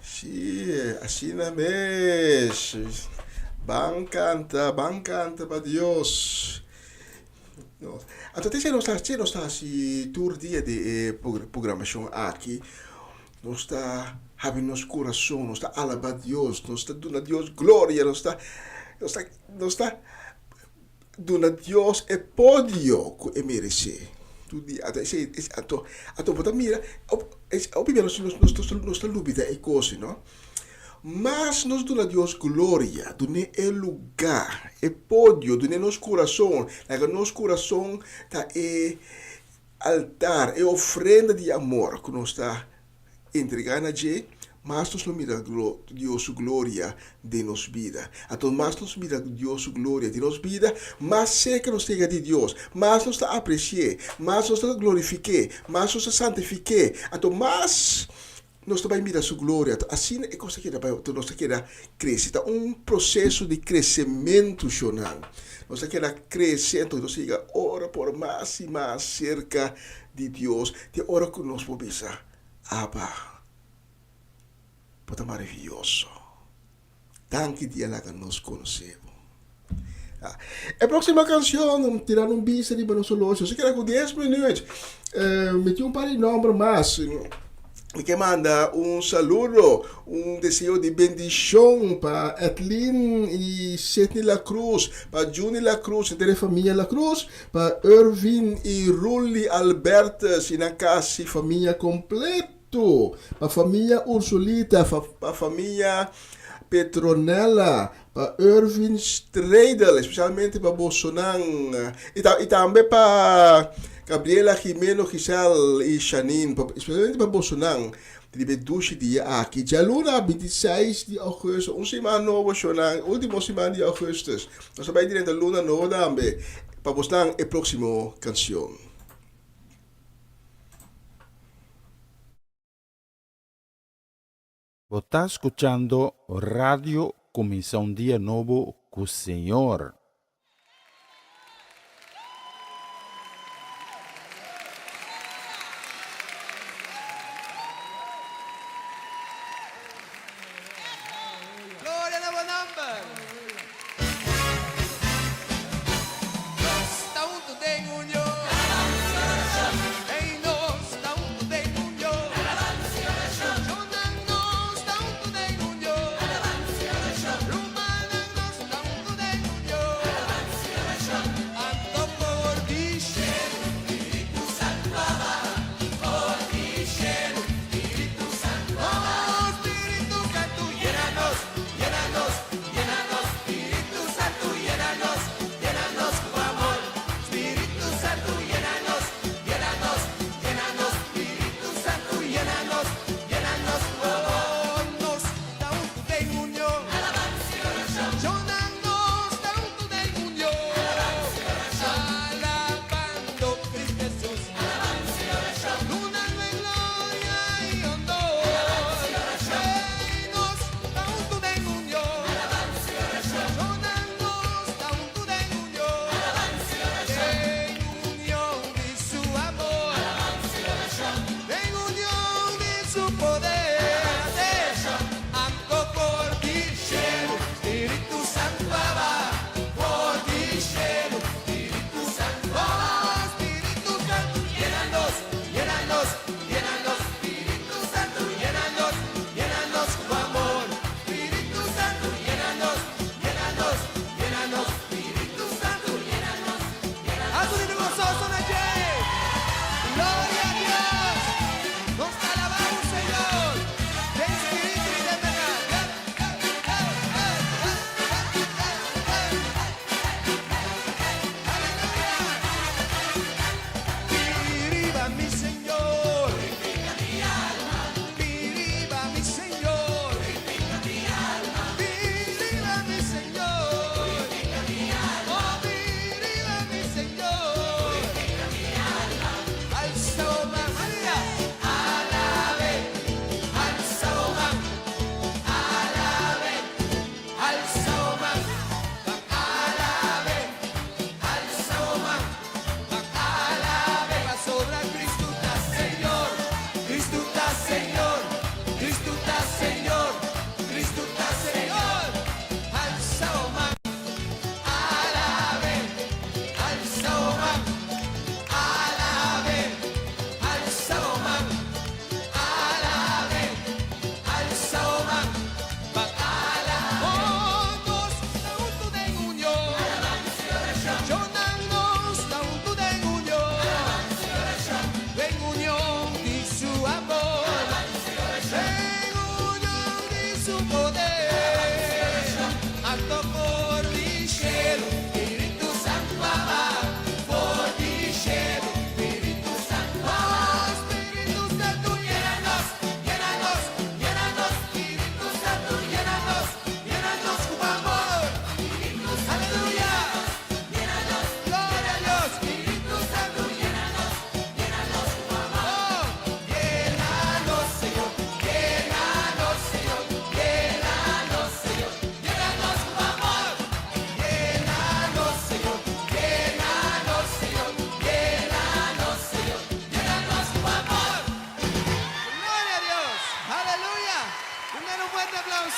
Sí, asina mes. Ban canta, ban canta pa Dios. No. Anto te nos ta, nos ta hasi tur dia di e programacion aki. Nos ta habri nos corazon, nos ta alaba Dios, nos ta duna Dios gloria, nos ta, nos ta, nos ta duna Dios e podio cu e merece. Tur dia, anto, anto bo ta mira. Hopi bia nos nos ta lubida e kos no. Mas nos duna Dios gloria, dun'é e lugá, e podio, dun'é nos kurason, laga nos kurason ta e altar, e ofrenda di amor ku nos ta entregá na dje, mas nos lo mira Dios su gloria den nos bida. Anto mas nos mira Dios su gloria den nos bida, mas serka nos ta yega di Dios, mas nos ta apresi'é, mas nos ta glorifik'é, mas nos ta santifik'é, anto mas nos ta bai mira su gloria. Anto asina e kos ta keda bai, anto nos ta keda krese. Ta un proseso di kresementu, shonnan. Nos ta keda krese, anto nos ta yega ora por mas i mas serka di Dios, te ora ku nos por bisa, Abba, bo ta maravioso. Danki di a laga nos konosé bo. E próksimo kanshon, tira un bista riba nos horloge. Nos a keda ku dies minuut. Mi tin un par di nòmber mas. Mi ke manda un saludo, un deseo di bendishon pa Edlin i Sidney La Cruz, pa Juni La Cruz, henter e famia La Cruz, pa Ervin i Rully Albertus i nan kasi famia kompleto, pa famia Ursulita, pa famia Petronella, pa Ervin Stredel, especialmente pa bosonan, y ta y tambe pa Gabriela, Jimeno, Giselle y Shanine, pa especialmente pa bosonan riba e dushi dia aki. Djaluna 26 di augustus, un siman nobo shonan, ultimo siman di augustus. Nos ta bai drenta luna nobo tambe. Pa bosnan e proximo cancion. Bo ta skuchando Radio Kuminsá un Dia Nobo ku Señor. Gloria na bo nomber. Nos ta huntu den union. Hey, nos ta huntu den union. Shonnan, nos ta huntu den union. Rumannan, nos ta huntu den union. Anto por di shelu, Spiritu Santu a baha. For di shelu, Spiritu Santu a baha. Oh, Spiritu Santu, yena nos, yena nos, yena nos. Spiritu Santu, yena nos, yena nos ku amor. Spiritu Santu, yena nos, yena nos, yena nos. Spiritu Santu, yena nos, yena nos ku amor. Nos ta huntu den union. Shonnan nos ta huntu den union. Alabando Cristo Jesus. Dunando e gloria i honor. Hey, nos ta huntu den union. Shonnan nos ta huntu den union. Den union di su amor. Den union di su poder. Anto for di shelu, Spiritu Santu a baha. For di shelu, Spiritu Santu a baha. Spiritu Santu, yena nos, yena nos, yena nos. Spiritu Santu, yena nos, yena nos ku amor. Spiritu Santu, yena nos, yena nos, yena nos. Spiritu Santu, yena nos, yena nos. Haz un grito gozoso na dje. Gloria a Dios! Nos ta alabá bo, Señor.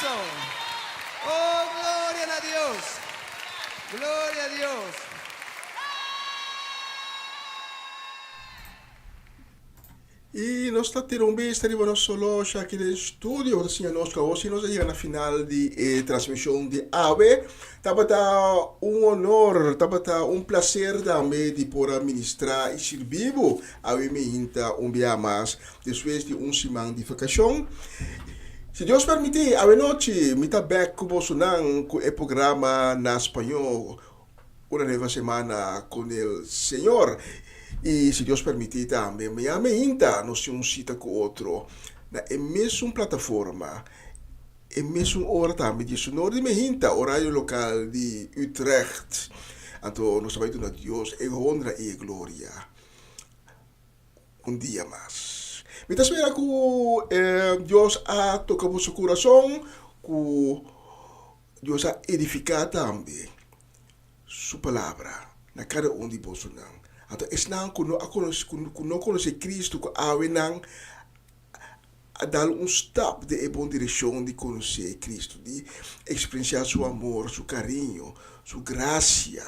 Aplauso. Oh, gloria na Dios. Gloria a Dios. I nos ta tira un bista riba nos horloge aki den studio ku ta siña nos ku awor si nos a yega na final di e transmishon di awe. Tabata un honor, tabata un plaser tambe di por a ministrá i sirbi bo awe meinta un bia mas despues di un siman di vakashon. Si Dios permití, awe nochi mi ta bèk ku bosonan ku e programa na spañó Una nueva semana con el Señor. I si Dios permití tambe mañana meinta nos tin un sita ku otro na e mesun plataforma, e mesun ora tambe, diesunor di meinta, orario lokal di Utrecht. Anto nos ta bai duna Dios e honra i e gloria un dia mas. Mi ta spera ku Dios a toka boso kurason, ku Dios a edifiká tambe Su Palabra na kada un di bosonan. Anto esnan ku no a konosé, ku no konosé Kristu, ku awe nan a dal un stap den e bon direkshon di konosé Kristu, di eksperensiá Su amor, Su kariño, Su grasia.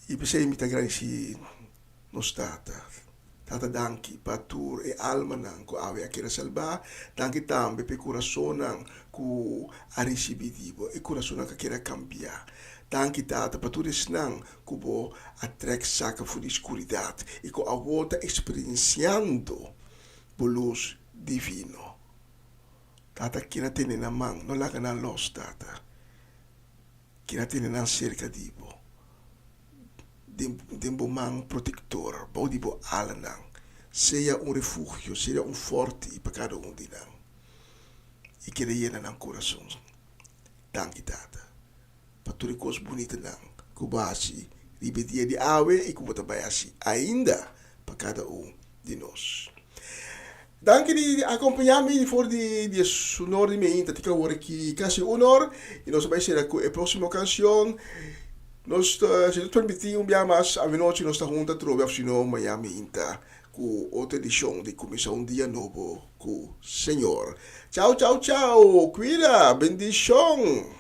I p'esei mi ta gradisí nos Tata. Tata danki pa tur e almanan ku awe a keda salbá. Danki tambe pa e kurasonnan ku a risibí di bo, e kurasonnan ku a keda kambiá. Danki Tata pa tur esnan ku bo a trèk saka for di skuridat i ku awor ta eksperensiando bo lus divino. Tata keda tene nan man, no laga nan lòs Tata. Keda tene nan serka di bo, den bo man protektor, bou di bo alanan. Sea un refugio, sea un fòrti pa kada un di nan, i keda yena nan kurason. Danki, Tata, pa tur e kos bunitanan ku bo a hasi riba e dia di awe i ku bo ta bai hasi ainda pa kada un di nos. Danki di akompañá mi for di diesunor di meinta te awor aki kasi un or i nos ta bai sera ku e próksimo kanshon. Nos ta, si Dios permití, un bia mas avenochi nos ta hunta atrobe òf si no maña meinta ku otro edishon di Kuminsá un Dia Nobo ku Señor. Chau chau chau! Kuida! Bendishon!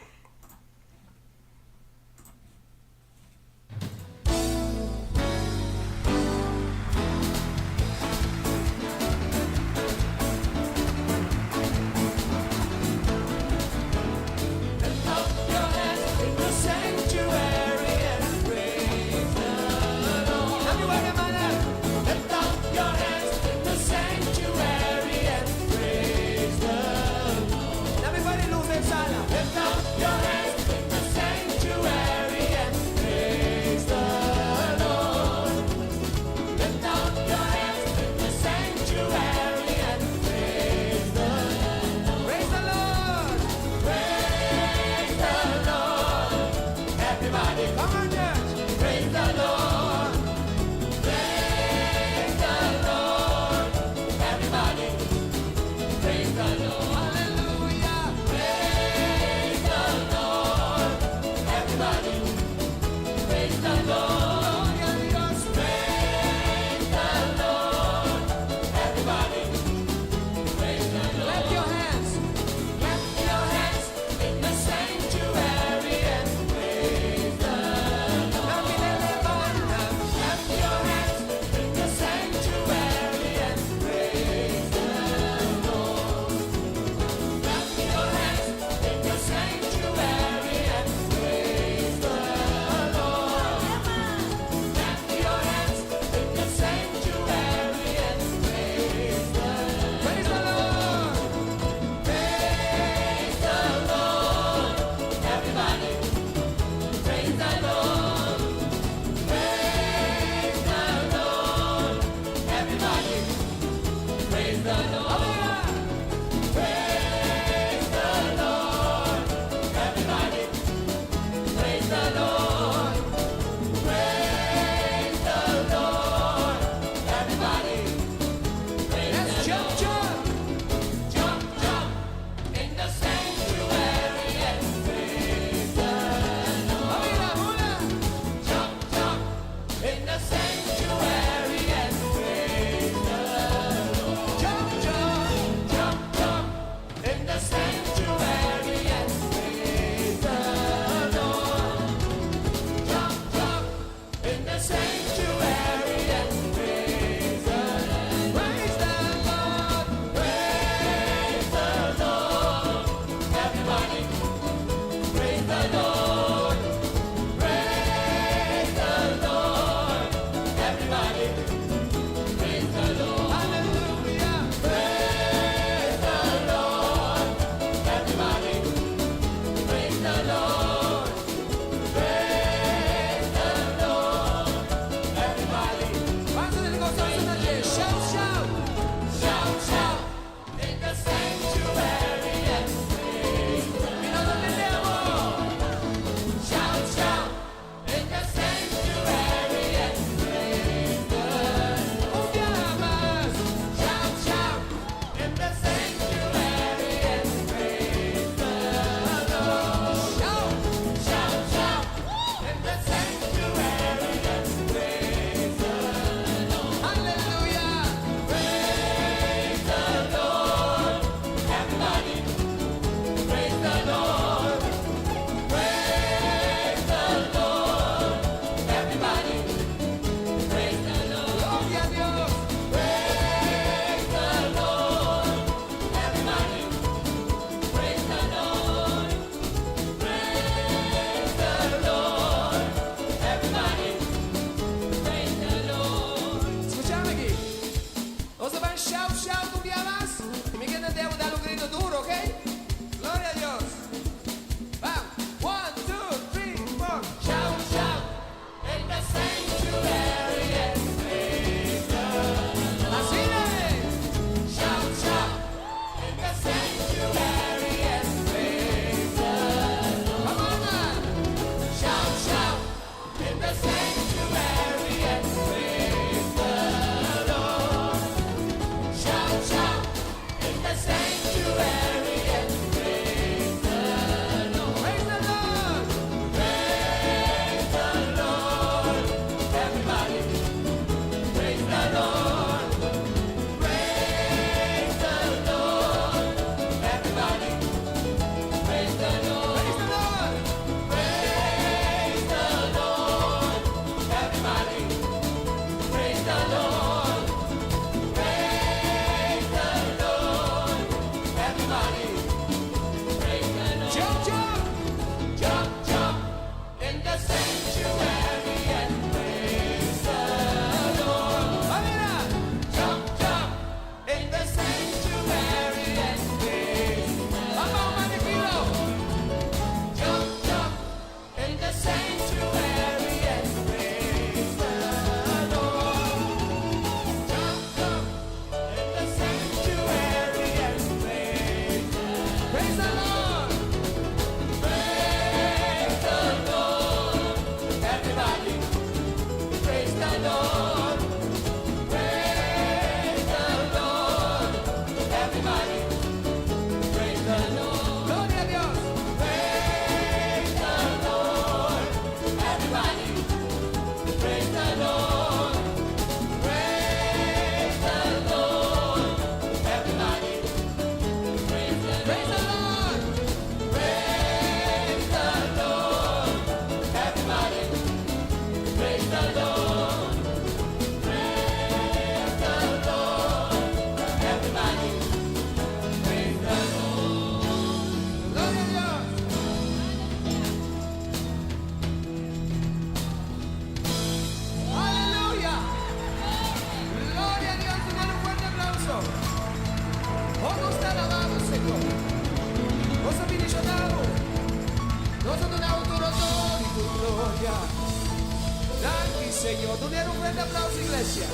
Señor. Dun'é un fuerte aplouso, iglesia.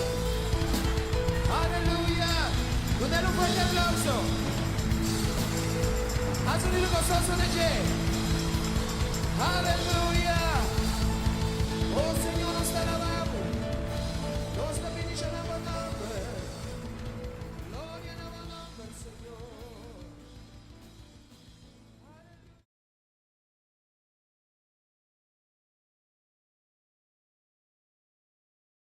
Aleluya. Dun'é un fuerte aplouso. Haz un gozoso di dje. Aleluya.